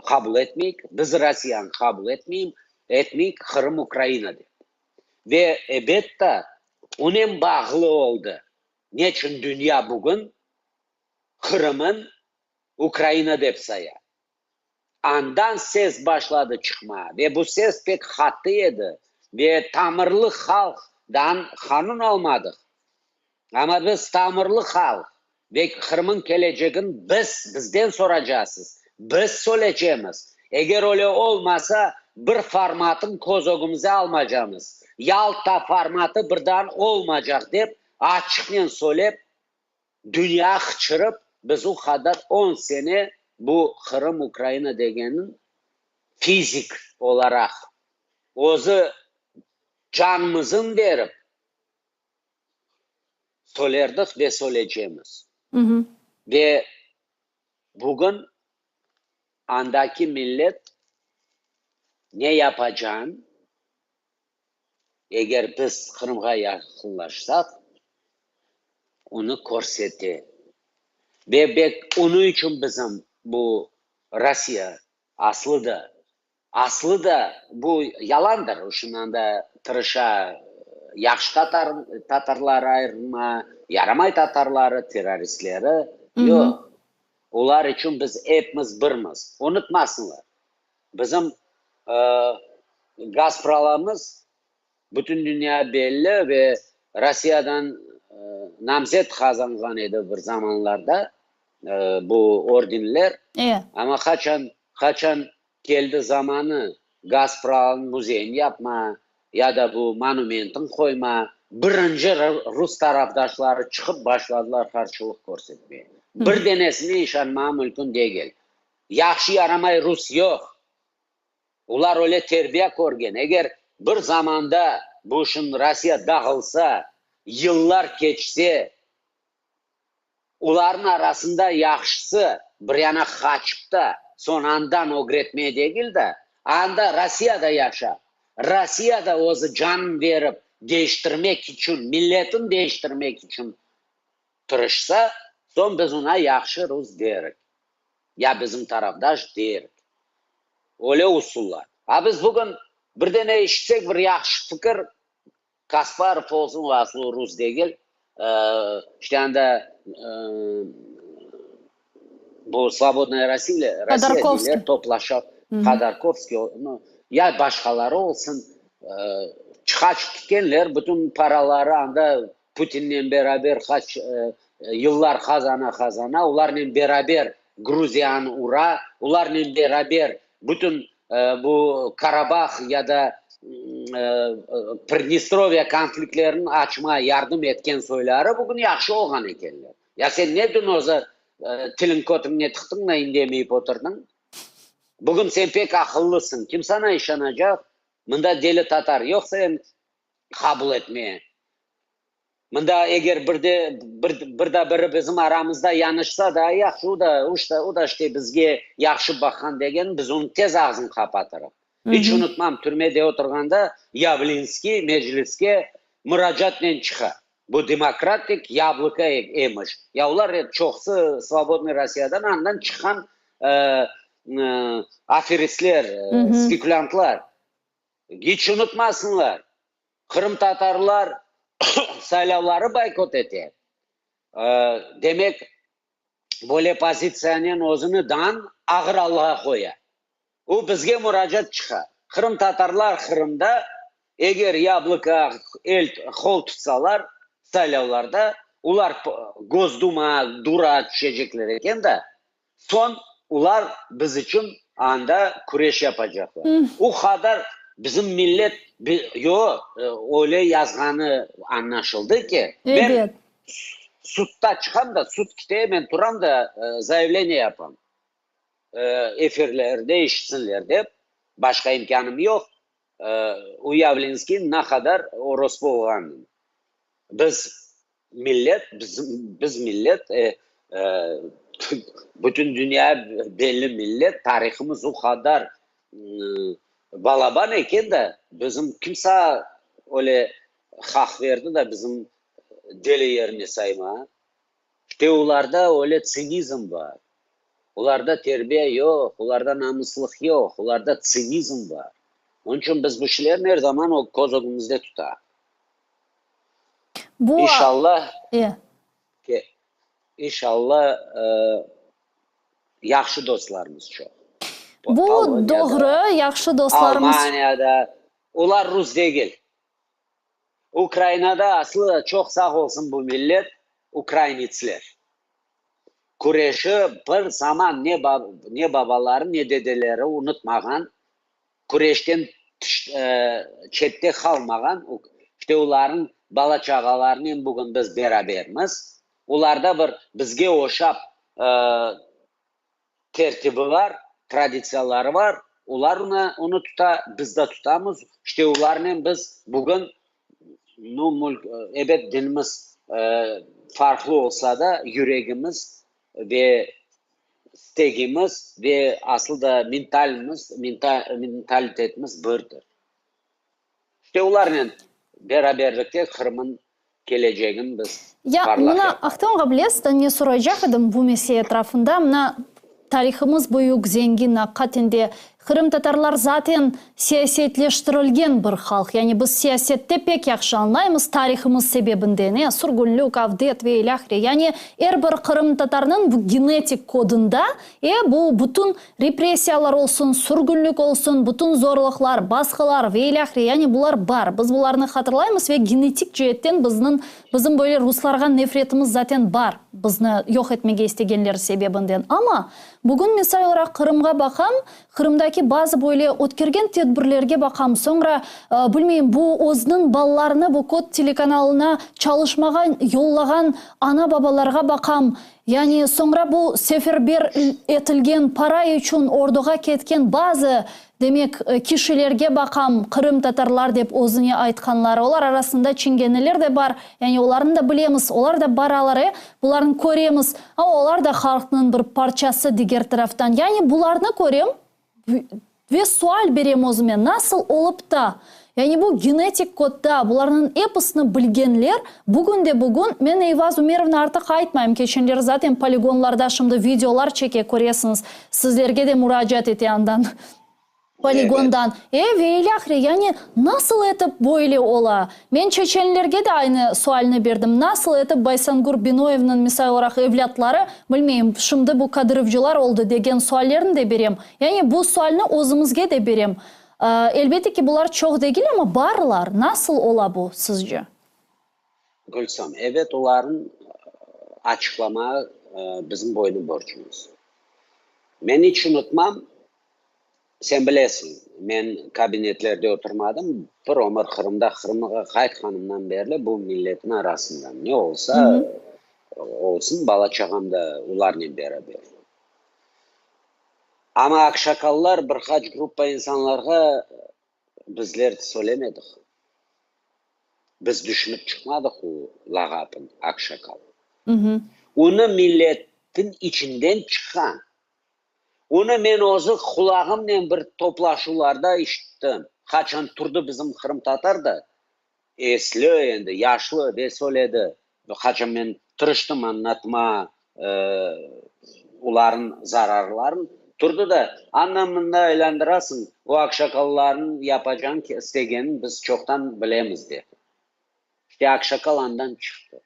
qabul etmeyik, biz Rossiyanı qabul etmeyim, etmeyik, Qırım Ukraina dep. Ve ebette, onen bağlı oldı. Neçün dünya bugün Qırımın Ukraina dep saya. Andan ses başladı çıqmağa ve bu ses pek qattı edi ve tamırlı halqdan qanun almadıq. Amma biz tamırlı halq ve Qırımın kelecegin biz, bizden soracaqsız, biz söyleycemiz. Eger öyle olmasa, bir formatın köz ögümize almaycamız. Yalta formatı birden olmaycaq dep açıqnen söylep, dünya qıçırıp, biz o qadar 10 sene bu Qırım Ukraina degenin fizik olaraq özü canımızın berip söylerdik ve söyleycemiz. Ve bugün andaki millet ne yapacağın, eger biz Qırımğa yaqınlaşsaq, onı körsete. Ve bek onıñ içün bizim bu Rossiya aslı da, aslı da bu yalandır. Şundan da tırışa yahşı tatar, tatarları ayırma, yaramay tatarları, terroristleri. Yoq. Olar içün biz epimiz birmiz. Unutmasınlar. Bizim Gaspralamız bütün dünya belli ve Rossiyadan namzet qazanğan edi bir zamanlarda bu ordenler. Amma qaçan, qaçan keldi zamanı Gaspralnıñ müzeyini yapma ya da bu monumentin qoyma, birinci rus tarafdaşları çıqıp başladılar qarşılıq körsetmeye. Bir denesine işanmağa mümkün degil. Yahşı yaramay rus yoq. Olar öyle terbiye körgen. Eger bir zamanda bu işin Rossiya dağılsa, yıllar keçse, olarnıñ arasında yahşısı bir yana qaçıp da, soñ andan ögretmeye degil de, anda Rossiyada yaşap, Rossiyada özü canın berip değiştirmek içün, milletin değiştirmek içün tırışsa, soñ biz oña yahşı rus derik. Ya bizim tarafdaş derik. Öyle usullar. A biz bugün bir dene işitsek bir yahşı fikir, Kasparov olsun, o aslı rus degil, işte anda bu Svobodnaya Rossiya, Rossiya deyler, toplaşa, Hodorkovskiy, ya başqaları olsun, qaçıp ketkenler, bütün paraları anda Putinnen beraber qaç yıllar qazana-qazana, olarnen beraber Gruziyanı ura, olarnen beraber bütün bu Karabah ya da. Pridnestrovye konfliktlerini açmağa yardım etken soyları bugün yahşı olğan ekenler. Ya sen ne dün özü tiliñ kötüñne tıqtıñ da indemeyip oturdıñ? Bugün sen pek aqıllısıñ, kim saña işanacaq? Mında deli tatar yoq sen qabul etmeye. Mında eger bir de bir bir da biri bizim aramızda yañışsa da yahşı, o da o da işte bizge yahşı baqqan degen, biz onıñ tez ağzını qapatırıq. İç unutmam, türmede oturğanda Yavlinskiy mecliske muracaatnen çıqa. Bu demokratik Yabloko emiş. Ya olar çoqusı Svobodnıy Rossiyadan andan çıqqan aferistler, spekülantlar. İç unutmasınlar, qırımtatarlar saylavları boykot ete. Demek, böyle pozitsiyanen özüni dan ağır alğa qoya. O bizge muracaat çıqa. Qırımtatarlar Qırımda eger Yabloko el qol tutsalar saylavlarda, olar Gosdumağa, Durağa tüşecekler eken da, soñ olar biz içün anda küreş yapacaqlar. O qadar bizim millet, yoq, öyle yazğanı añlaşıldı ki, men sudda çıqam da, sud kite, men turam da zayavleniye yapam. Efirlerde eşitsinler dep, başqa imkânım yoq. U Yavlinskiy ne qadar orospu olğanını. Biz millet, biz millet, bütün dünya belli millet, tarihımız o qadar balaban eken de, bizim kimse öyle haq berdi de bizim deli yerine sayma. İşte olarda öyle tsinizm bar. Olarda terbiye yoq, olarda namıslıq yoq, olarda tsinizm bar. Onıñ içün biz bu şeylerni er zaman köz ögümizde tutaq. Bu İnşallah, E. inşallah, yahşı dostlarımız çoq. Bu Poloniyada, doğru, yahşı dostlarımız. Almaniyada, olar rus degil. Ukrainada aslı çoq sağ olsun bu millet, ukrainitsler. Küreşi bir zaman ne ne babaları, ne dedeleri unutmağan, küreşten çette qalmağan, işte olarnıñ bala-çağalarınen bugün biz berabermiz. Olarda bir bizge oşap tertibi bar, traditsiyaları bar, olar onı, onı tuta, biz de tutamız. İşte olarnen biz bugün, nu, mülk, ebet, dinimiz farqlı olsa da, yüregimiz ve istegimiz ve aslı da mentalimiz, mentalitetimiz birdir. İşte olarnen beraberlikte Qırım'ın kelecegin biz Ya, parlaq mına, yaparıq. Ahtem ağa, bilesiz, ne soraycaq edim bu mesele etrafında, mına, tarihımız büyük, zengin, aqiqaten de, qırımtatarlar zaten siyasetleştirilgen bir halq, yani biz siyasette pek yahşı añlaymız tarihımız sebebinden, e, sürgünlik, avdet ve ilâhre, yani er bir qırımtatarnıñ bu genetik kodunda, e, bu bütün Repressiyalar olsun, sürgünlik olsun, bütün zorluqlar, basqılar ve ilâhre, yani bular bar. Biz bularnı hatırlaymız ve genetik ceetten bizniñ, bizim böyle ruslarğa nefretimiz zaten bar, bizni yoq etmege istegenleri sebebinden. Amma bugün, misal olaraq, Qırımğa baqam, Qırımdaki bazı böyle ötkergen tedbirlerge baqam, soñra, bilmeyim, bu özüniñ balalarını bu kod telekanalına çalışmağa yollağan ana-babalarğa baqam, Yani soñra bu seferber etilgen para içün orduğa ketken bazı, demek, kişilerge baqam, qırımtatarlar dep özüne aytqanları, olar arasında çingeneler de bar, yani olarnı da bilemiz, olar da baralar, e, bularnı köremiz, amma olar da halqnıñ bir parçası diger taraftan. Yani bularnı körem, Ve sual berem özüme, nasıl olıp ta, yani bu genetik kodda bularnıñ episini bilgenler, bugün de bugün, men Eyvaz Ümerovnı artıq aytmayım, keçenleri zaten poligonlarda şimdi videolar çeke, köresiñiz, sizlerge de muracaat ete andan, poligondan, e, ve ilâhre, yani nasıl etip böyle ola? Men çeçenlerge de aynı sualni berdim, nasıl etip Baysangur Binoyevniñ, misal olaraq, evlâtları, bilmeyim, şimdi bu kadırovcılar oldı degen suallerni de berem. Yani bu sualni özümizge de berem. Elbette ki, bular çoq degil, amma barlar. Nasıl ola bu, sizce? Gülsüm, ebet, olarnı açıqlamağa bizim boynu borcumız. Men iç unutmam. Sen bilesiñ, men kabinetlerde oturmadım, bir ömür Qırımda, Qırımğa qaytqanımdan berli bu milletniñ arasındam. Ne olsa, olsun, bala-çağam da olarnen beraber. Amma akşakallar bir qaç gruppa insanlarğa bizler söylemedik. Biz düşünip çıqmadıq o lağapın, akşakal. Onı milletniñ içinden çıqqan. Onı men özü qulağımnen bir toplaşuvlarda işittim. Qaçan turdı bizim qırımtatar da, esli endi, yaşlı, ve söyledi, qaçan men tırıştım añlatma olarnıñ zararların, turdı da, anda-mında aylandırasıñ, o akşakallarnıñ yapacağın, istegenini biz çoqtan bilemiz, dedi. İşte akşakal andan çıqtı.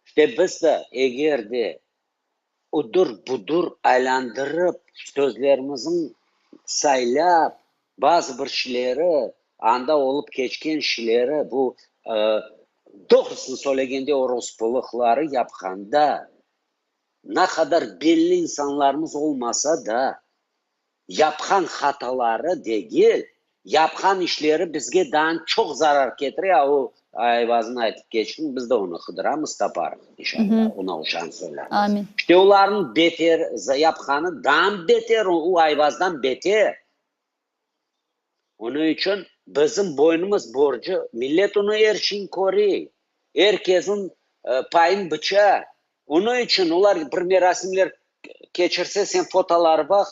İşte biz de, eger de Udur-budur aylandırıp, sözlerimizin saylap, bazı bir şeyleri, anda olıp keçken şeyleri, bu, doğrusını söylegende, orospılıqları yapqanda, ne qadar belli insanlarımız olmasa da, Yapqan hataları degil, yapqan işleri bizge daa çoq zarar ketire, a o Ayvaz'nı aytıp keçtiñ, biz de onı qıdıramız, taparıq, inşallah, ona oşağan soylarnı. Amin. İşte olarnıñ beter, yapqanı daa beter, o Ayvaz'dan beter. Onıñ içün bizim boynumız borcu, millet onı er şeyni köre, er kesin payın bıça. Onıñ içün olar bir merasimler keçirse, sen fotoları baq,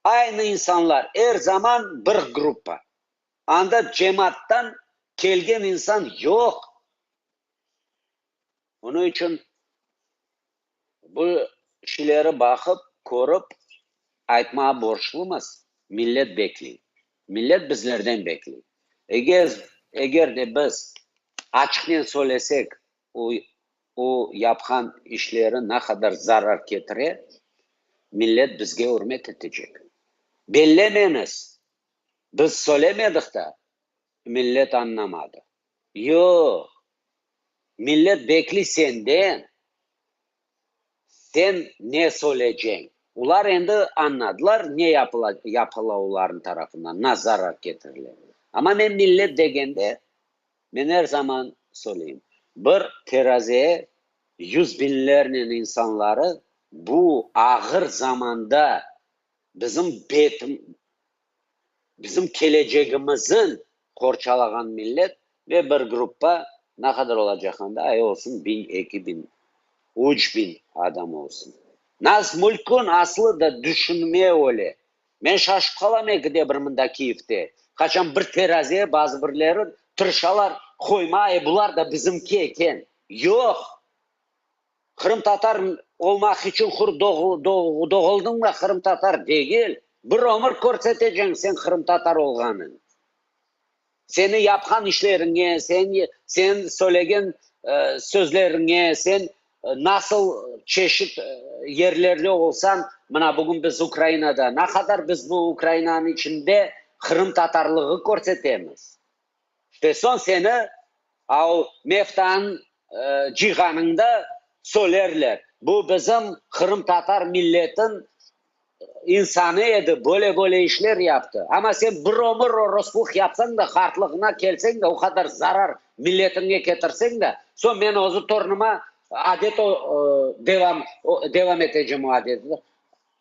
aynı insanlar, er zaman bir gruppa. Anda cemaattan kelgen insan yoq. Onıñ içün bu şeyleri baqıp, körip, aytmağa borclumız, millet bekley. Millet bizlerden bekley. Eger, eger de biz açıqnen söylesek, O, o yapqan işleri ne qadar zarar ketire, millet bizge ürmet etecek. Bellemeñiz, biz söylemedik da, millet añlamadı. Yoq, millet bekliy senden, sen ne söyleceñ. Olar endi añladılar ne yapıla, yapıla olarnıñ tarafından, ne zarar ketirile. Amma men millet degende, Men er zaman söyleyim, bir teraze yüz biñlernen insanları bu ağır zamanda bizim betim, bizim kelecegimizin qorçalağan millet ve bir gruppa ne qadar olacaq anda, ay olsun biñ, 2000, 3000 adam olsun. Naz mülkün aslı da düşünme öyle. Men şaşıp qalam ekide bir mında Kiyevde. Qaçan bir teraziye bazı birleri tırışalar qoyma, e bular da bizimki eken. Yoq! Qırımtatar olmaq içün hür doğuldıñ da qırımtatar degil. Bir ömür körseteceñ sen qırımtatar olğanıñ. Seni yapqan işleriñe, sen sen söylegen sözleriñe, sen nasıl çeşit yerlerde olsañ, mına bugün biz Ukrainada, ne qadar biz bu Ukrainanıñ içinde qırımtatarlığı körsetemiz. İşte soñ seni al meftanıñ cıyğanıñda söylerler, bu bizim qırımtatar milletin insanı edi, böyle-böyle işler yaptı. Amma sen bir ömür orospulıq yapsañ da, qartlığına kelseñ de, o qadar zarar milletiñe ketirseñ de, soñ men özü torunıma adet devam devam etecem o adeti,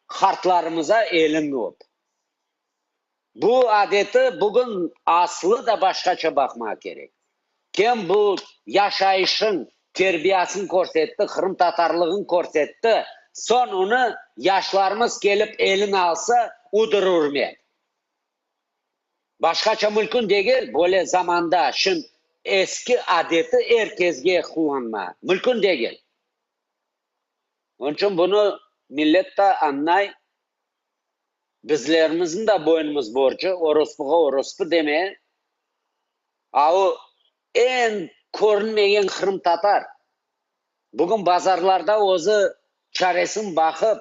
qartlarımıza eliñni öp. Bu adeti bugün aslı da başqaça baqmaq kerek. Kim bu yaşayışın terbiyasın körsetti, qırımtatarlığın körsetti, soñ onı yaşlarımız kelip elin alsa, udır ürmet. Başqaça mülkün degil, böyle zamanda şin eski adeti er kezge qullanma mülkün degil. Onıñ içün bunı millet da añlay. Bizlerimizniñ da boynumız borcu, orospuğa orospu deme, a o eñ körünmegen qırımtatar, bugün bazarlarda özü çaresin baqıp,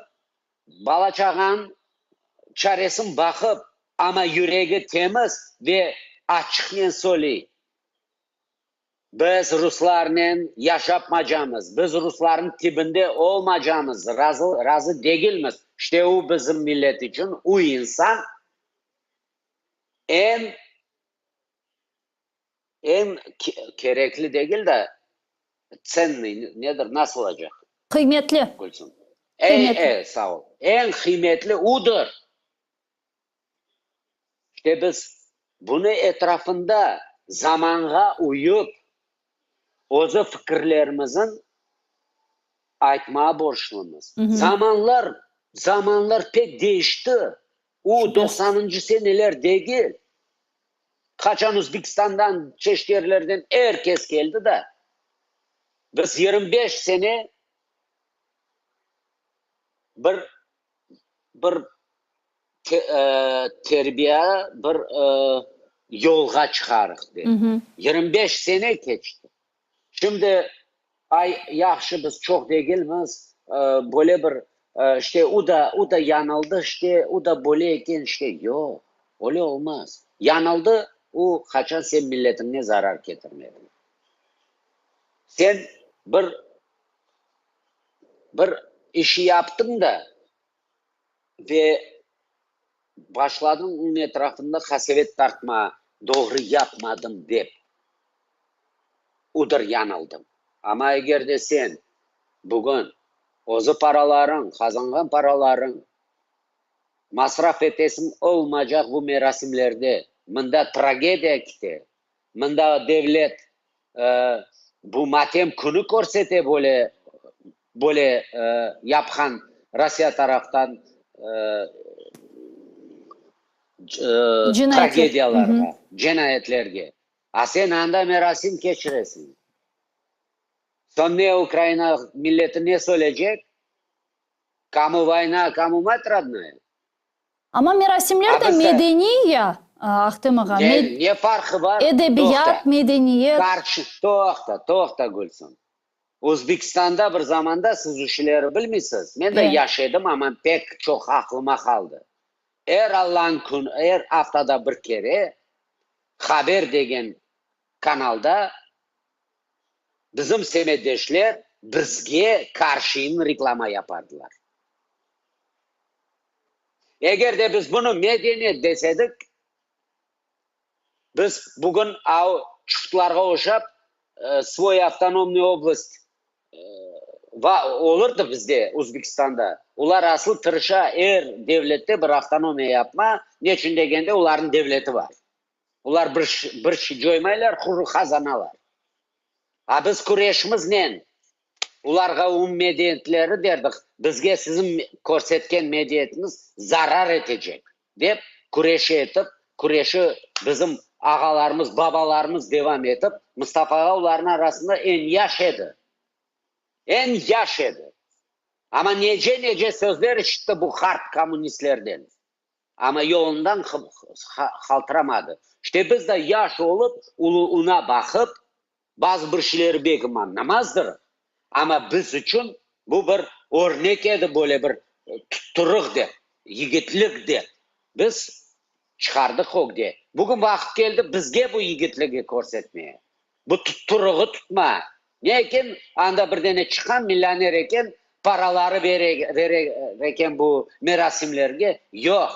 bala-çağanıñ çaresin baqıp, amma yüregi temiz ve açıqnen söyley. Biz ruslarnen yaşapmacamız, biz ruslarnıñ tibinde olmacamız, razı, razı degilmiz. İşte o bizim millet içün, o insan eñ, eñ kerekli degil de, tsennıy, nedir, nasıl olacaq? Qıymetli. Gülsüm. E, e, sağ ol. Eñ qıymetli odır. İşte biz bunı etrafında zamanğa uyıp, özü fikirlerimizin aytmağa borçlumız. Zamanlar, zamanlar pek değişti. O doqsanıncı seneler degil. Qaçan Özbekistandan, çeşit yerlerden er kes keldi da, biz 25 sene bir bir terbiye, bir yolğa çıqarıq dep. 25 sene keçti. Şimdi, ay, yahşı, biz çoq degilmiz, böyle bir, işte, o da, o da yañıldı, işte, o da böyle eken, işte, yoq, öyle olmaz. Yañıldı, o, qaçan sen milletiñe zarar ketirmediñ. Sen bir, bir işi yaptıñ da, ve başladıñ onıñ etrafında qasevet tartma, doğru yapmadım dep, udır yañıldım. Amma eger de sen bugün özü paralarıñ, qazanğan paralarıñ masraf etesiñ olmaycaq bu merasimlerde, mında tragediya kite, mında devlet bu matem künü körsete böyle, böyle yapqan Rossiya taraftan tragediyalarğa, cinayetlerge. A sen anda merasim keçiresiñ. Soñ ne Ukraina milleti ne söyleycek? Komu voyna, komu mat rodnaya? Amma merasimler de medeniy ya, Ahtem ağa. Ne, ne farqı bar? Edebiyat, medeniyet. Qarşı, toqta, toqta, Gülsüm. Özbekistanda bir zamanda siz uşileri bilmeysiz, men de yaş edim, amma pek çoq aqlıma qaldı. Er Allanıñ künü, er aftada bir kere Haber degen kanalda bizim semetdeşler bizge qarşıyın reklama yapardılar. Eger de biz bunı medeniyet desedik, biz bugün av çuftlarğa oşap svoy avtonomnıy oblast olurdı bizde, Özbekistanda. Olar asıl tırışa er devlette bir avtonomiya yapma, neçün degende olarnıñ devleti bar. Olar bir bir şey coymaylar, quru qazanalar. A biz küreşimiznen olarğa um medeniyetleri derdik, bizge siziñ körsetken medeniyetiñiz zarar etecek, dep küreşi etip, küreşi bizim ağalarımız, babalarımız devam etip, Mustafa ağa olarnıñ arasında eñ yaş edi. Eñ yaş edi. Amma nece-nece sözler işitti bu ğarp kommunistlerden. Amma yolundan qaltıramadı. İşte biz de yaş olıp, uluına baqıp, bazı bir şeyleri belki añlamazdır, amma biz içün bu bir örnek edi, böyle bir tutturıq dep, yigitlik dep biz çıqardıq ögde. Bugün vaqıt keldi bizge bu yigitligi körsetmeye, bu tutturığı tutma. Ne eken, anda bir dene çıqqan millioner eken, paraları bere bere eken bu merasimlerge. Yoq,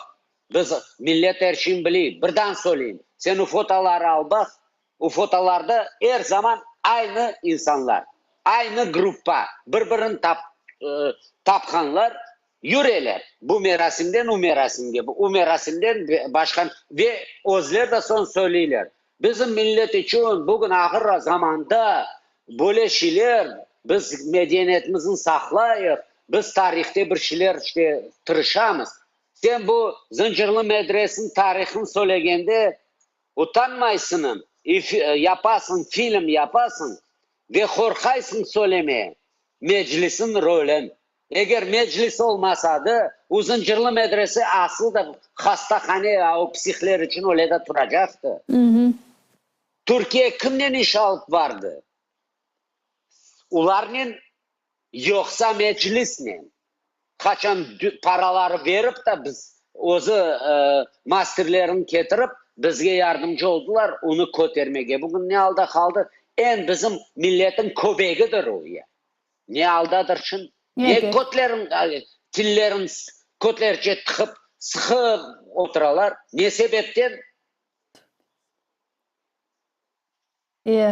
biz millet er şeyni biley. Birdan söyleyim, sen o fotoları al baq, o fotolarda er zaman aynı insanlar, aynı gruppa, bir-birini tap tapqanlar, yüreler bu merasimden o merasimge, o merasimden başqa ve özleri de soñ söyleyler, Bizim millet içün bugün ağır zamanda böyle şeyler, biz medeniyetimizni saqlayıq, biz tarihte bir şeyler işte tırışamız. Sen bu Zıncırlı medresiniñ tarihını söylegende utanmaysıñm, yapasıñ, film yapasıñ ve qorqaysıñ söylemeye Meclisniñ rolün. Eger Meclis olmasadı, o Zıncırlı medrese asıl da hastahane, o psihler içün öyle de turacaqtı. Türkiye kimnen iş alıp bardı? Olarnen yoqsa Meclisnen? Qaçan paraları berip da biz özü masterlerini ketirip bizge yardımcı oldılar onı kötermege. Bugün ne alda qaldı? Eñ bizim milletin köbegidir o. Ne aldadır şın? Ne kötlerin, tillerin. Kötlerce tıqıp, sıqıp oturalar. Ne sebepten?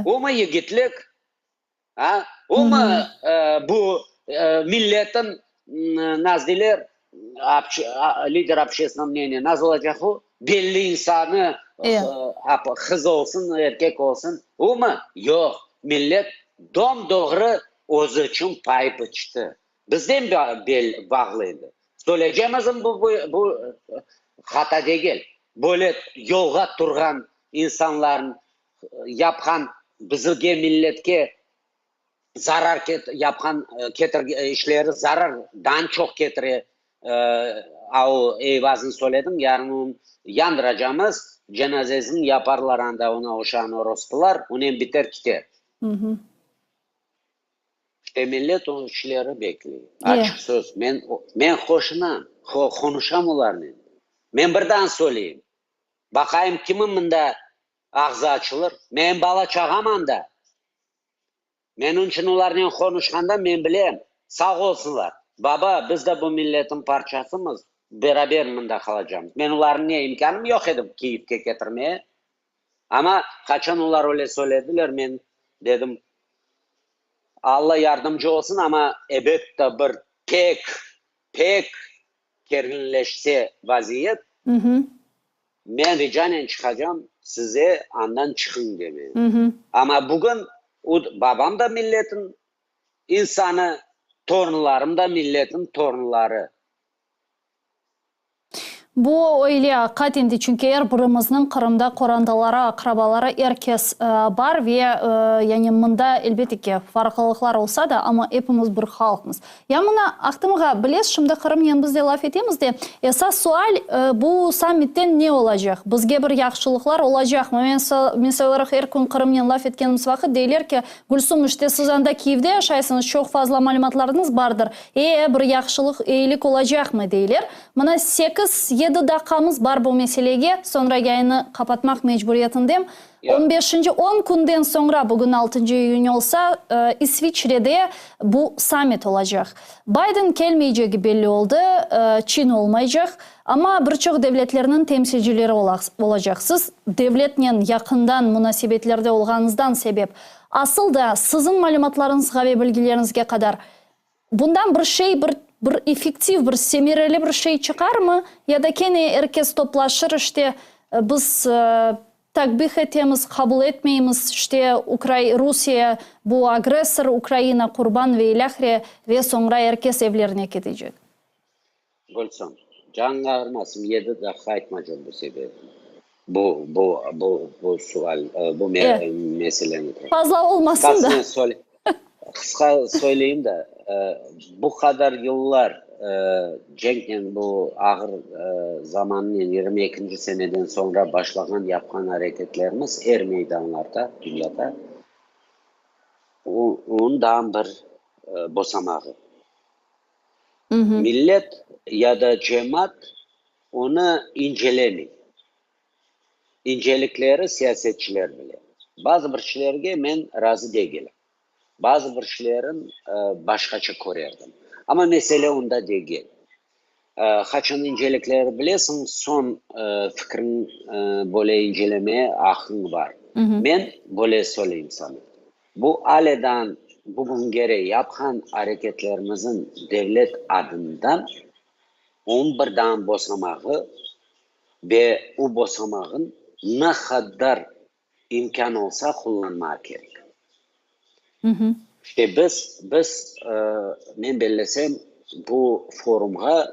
Omı yigitlik? A? Omı bu milletin, nasıl deyler, lider общественного мнения, nasıl olacaq o? Belli insanı, qız olsun, erkek olsun, omı? Yoq, millet dom-doğru özü içün pay biçti. Bizden bağlı endi. Söyleycemizm bu, bu hata degil. Böyle yolğa turğan insanların yapqan bizge, milletke zarar yapqan işleri zarardan çoq ketire. A o Eyvaz'nı söyledim, yarın onı yandıracamız, cenazesini yaparlar anda ona oşağan orospular, onen biter kiter. İşte millet o işleri bekley. Açıq söz, men, men hoşunam, qonuşam olarnen. Men birden söyleyim. Baqayım kimin mında ağzı açılır. Menim bala-çağam anda. Menim içün olarnen qonuşqanda men bilem, sağ olsunlar. Baba, biz de bu milletin parçasımız, beraber mında qalacamız. Men olarnı ne, imkânım yoq edi Kiyevge ketirmeye. Amma qaçan olar öyle söylediler, men dedim, Alla yardımcı olsun, amma ebette bir pek, pek kerginleşse vaziyet, men ricanen çıqacam, size andan çıqıñ demeye. Amma bugün babam da milletin insanı, torunlarım da milletin torunları. Bu öyle aqat endi, çünki er birimizniñ Qırımda qorantaları, aqrabaları, er kes bar ve yani mında, elbette ki, farqlılıqlar olsa da, amma epimiz bir halqmız. Ya mına, Ahtım ağa, bilesiz, şimdi Qırımnen biz de laf etemiz de, esas sual, bu sammitten ne olacaq? Bizge bir yahşılıqlar olacaqmı? Men, misal olaraq, er kün Qırımnen laf etkenimiz vaqıt deyler ki, Gülsum, işte siz anda Kiyevde yaşaysıñız, çoq fazla malümatlarıñız bardır, E, bir yahşılıq, eyilik olacaqmı, deyler. Mına sekiz, yedi daqqamız bar bu meselege, soñra yayını qapatmaq mecburiyetindem. On beşinci, on künden soñra, bugün altıncı iyün olsa, İsviçrede bu sammit olacaq. Bayden kelmeycegi belli oldı, Çin olmaycaq, amma bir çoq devletlerniñ temsilcileri olacaq. Siz devletnen yaqından munasebetlerde olğanıñızdan sebep, asıl da siziñ malümatlarıñızğa ve bilgileriñizge qadar Bundan bir şey, bir, bir effektiv, bir semereli bir şey çıqarmı? Ya da kene er kes toplaşır, işte, biz takbih etemiz, qabul etmeymiz, işte, Ukrai, Rusiye bu agressor, Ukraina qurban ve ilâhre, ve soñra er kes evlerine ketecek. Gülsüm, canıñ ağırmasın, yedi daqqa aytmacam bu sebebini, bu, bu, bu, bu sual, bu meseleni. Fazla olmasın da. Qısqa söyleyim de, bu qadar yıllar cenknen, bu ağır zamannen, 22-nci seneden soñra başlağan, yapqan areketlerimiz er meydanlarda, dünyada, onıñ daa bir bosamağı. Millet ya da cemaat onı incelemey. İncelikleri siyasetçiler bile. Bazı bir şeylerge men razı degilim. Bazı bir şeylerin başqaça körerdim. Amma mesele onda degil. Qaçan incelikleri bilesiñ, soñ fikriñ böyle incelemeye aqqıñ bar. Men böyle söyleyim saña. Bu alâ bugüngere yapqan areketlerimizin devlet adından on bir daa bosamağı ve o bosamağın ne qadar imkân olsa qullanmağa kerek. İşte biz, biz, men bellesem, bu forumğa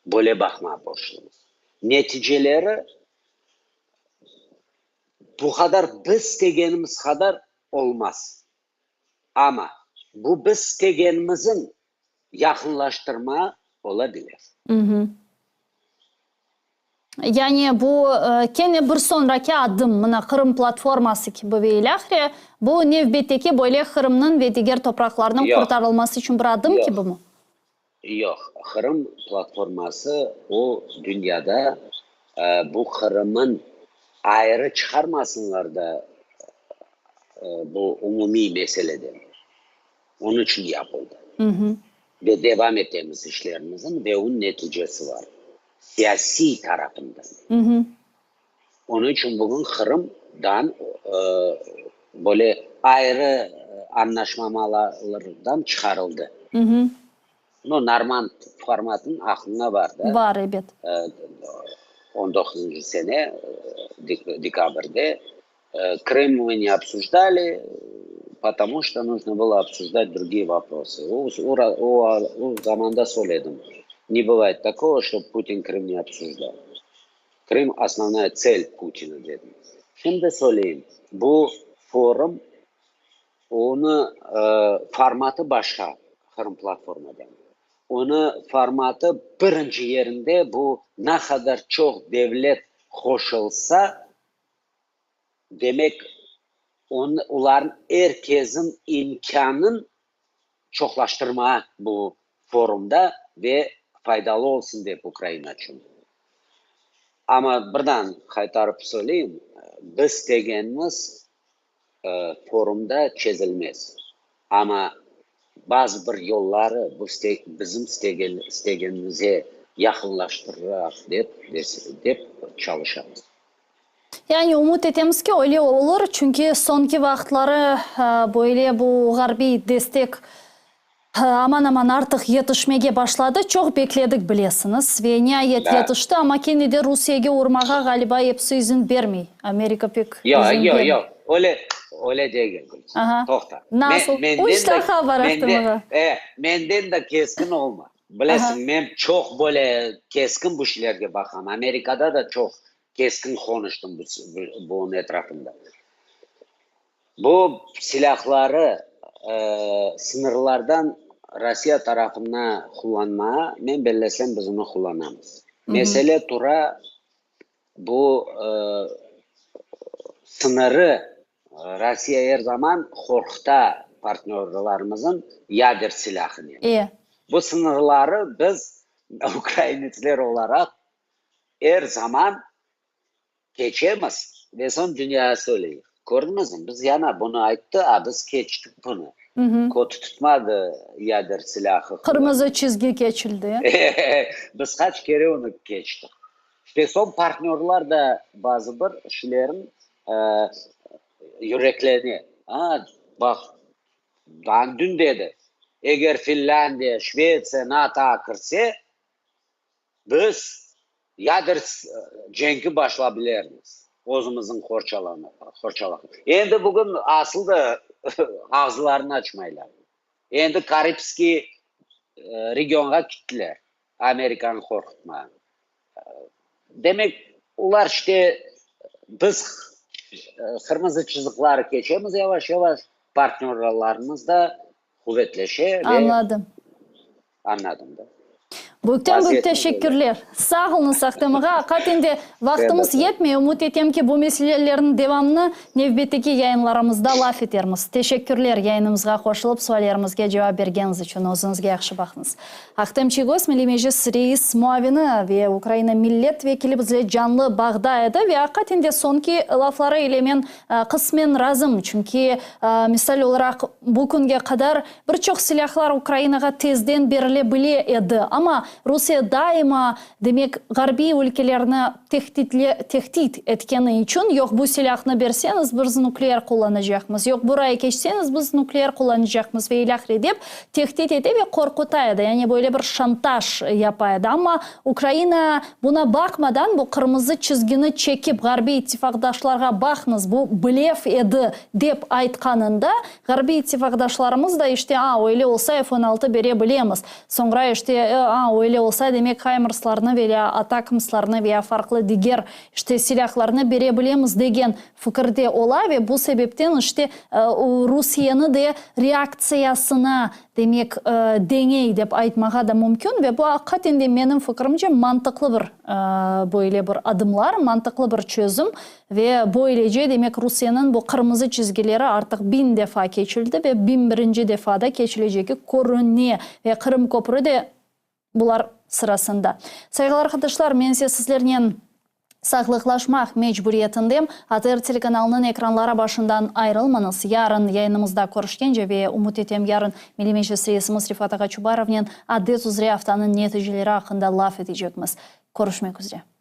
böyle baqmağa borclumız. Neticeleri Bu qadar biz istegenimiz qadar olmaz. Amma bu biz istegenimizin yaqınlaştırma ola bilir. Yani bu kene bir soñraki adım, mına Qırım platforması kibi ve ilâhre, bu nevbetteki böyle Qırımnıñ ve diger topraqlarnıñ qurtarılması içün bir adım kibimi? Yoq, Qırım platforması o dünyada bu Qırımın ayrı çıqarmasınlar da bu umumiy meseleden. Onıñ içün yapıldı. Ve devam etemiz işlerimizin ve onıñ neticesi bar, siyasiy tarafından. Onıñ içün bugün Qırımdan böyle ayrı añlaşmamalardan çıqarıldı. No, normand formatınıñ aqlıña bar da? Bar, ebet. On doquzıncı sene dekabrde Krım мы ne obsujdali, potomu çto nujno bylo obsujdat drugiye voprosy. O, o zamanda söyledim, ne bıvayet takogo, ştob Putin Krım ne obsujdal. Krım osnovnaya tsel Putina dedim. Şimdi söyleyim, bu forum, onı formatı başqa Qırım platformadan. Onı formatı birinci yerinde bu ne qadar çoq devlet qoşulsa, demek olarnıñ er kesin imkânın çoqlaştırmağa bu forumda ve faydalı olsun dep Ukraina içün. Amma birden qaytarıp söyleyim, biz istegenimiz forumda çezilmez. Amma bazı bir yolları bu bizim istegenimize yaqınlaştırıraq dep dep çalışamız. Yani ümüt etemiz ki, öyle olur, çünki soñki vaqıtları böyle bu ğarbiy destek aman-aman artıq yetişmege başladı. Çoq bekledik, bilesiñiz, ve niayet yetişti, amma kene de Rusiyege urmağa, ğaliba, episi izin bermey. Amerika pek izin bermey. Yoq, yoq, öyle, öyle degil, Gülsüm. Toqta. Nasıl? Üç daha bar Ahtem ağa. Menden de keskin olma. Bilesiñ, men çoq böyle keskin bu şeylerge baqam. Amerikada da çoq keskin qonuştım bunıñ etrafında. Bu silâhları sıñırlardan Rossiya tarafına qullanmağa, men bellesem, biz onı qullanamız. Mesele tura bu sıñırı, Rossiya er zaman qorquta partnörlarımızın yader silâhınen. Bu sıñırları biz, ukrainetsler olaraq, er zaman keçemiz ve soñ dünyağa söyleyik, kördiñizmi, biz yana bunı ayttı, a biz keçtik bunı. Kötü tutmadı yader silâhı. Qırmızı çizgi keçildi. Biz qaç kere onı keçtik. İşte soñ partnörlar da bazı bir şeylerin yüreklene. A, baq, daa dün dedi, eger Finlândiya, Şvetsiya NATOğa kirse, Biz yader cenki başla bilermiz, özümizniñ qorçalaq. Endi bugün asıl da ağızlarını açmaylar. Endi Karibskiy regionğa kittiler, Amerikanı qorqutmağa. Demek, olar işte biz qırmızı çızıqları keçemiz yavaş-yavaş, partnörlarımız da quvetleşe ve. Añladım. Añladım da. Büyükten büyük teşekkürler. Sağ oluñız, Ahtem ağa. Aqaten de vaqtımız yetmey. Ümüt etem ki, bu meselelerniñ devamını nevbetteki yayınlarımızda laf etermiz. Teşekkürler yayınımızğa qoşulıp, suallerimizge cevap bergeniñiz içün. Özüñizge yahşı baqıñız. Ahtem Çiygoz, Milliy Meclis reis muavini ve Ukraina millet vekili bizle canlı bağda edi ve aqaten de soñki lafları ile men qısmen razım. Çünki, misal olaraq, bu künge qadar Bir çoq silâhlar Ukrainağa tezden berile bile edi, amma Rusiye daima, demek, ğarbiy ülkelerni tehdit etkeni içün, yoq bu silâhnı berseñiz, biz nükleer qullanacaqmız, yoq buraya keçseñiz, biz nükleer qullanacaqmız ve ilâhre dep tehdit ete ve qorquta edi, yani böyle bir şantaj yapa edi. Amma Ukraina buna baqmadan, bu qırmızı çizgini çekip, ğarbiy ittifaqdaşlarğa baqıñız, bu blef edi, dep aytqanında, Ğarbiy ittifaqdaşlarımız da işte, a, öyle olsa F 16 bere bilemiz. Soñra işte, a, öyle olsa, demek Haymarslarnı ve ya Atakamslarnı ve ya farqlı diger, işte, silâhlarnı bere bilemiz degen fikirde ola ve bu sebepten, işte, Rusiyeni de reaktsiyasına, demek, deñey dep aytmağa da mümkün ve bu aqiqaten de, menim fikrimce, mantıqlı bir böyle bir adımlar, mantıqlı bir çözüm. Ve böylece, demek, Rusiyeniñ bu qırmızı çizgileri artıq biñ defa keçildi ve 1001-nci defa da keçilecegi körüne. Ve Qırım köprü de bular sırasında. Sayğılı arqadaşlar, men ise sizlernen. Sağlıqlaşmaq mecburiyetindem. ATR telekanalınıñ ekranları başından ayırılmañız. Yarın yayınımızda körüşkence ve ümüt etem yarın Milliy Meclis reisimiz Refat ağa Çubarovnen adet üzre aftanıñ neticeleri aqqında laf etecekmiz. Körüşmek üzre.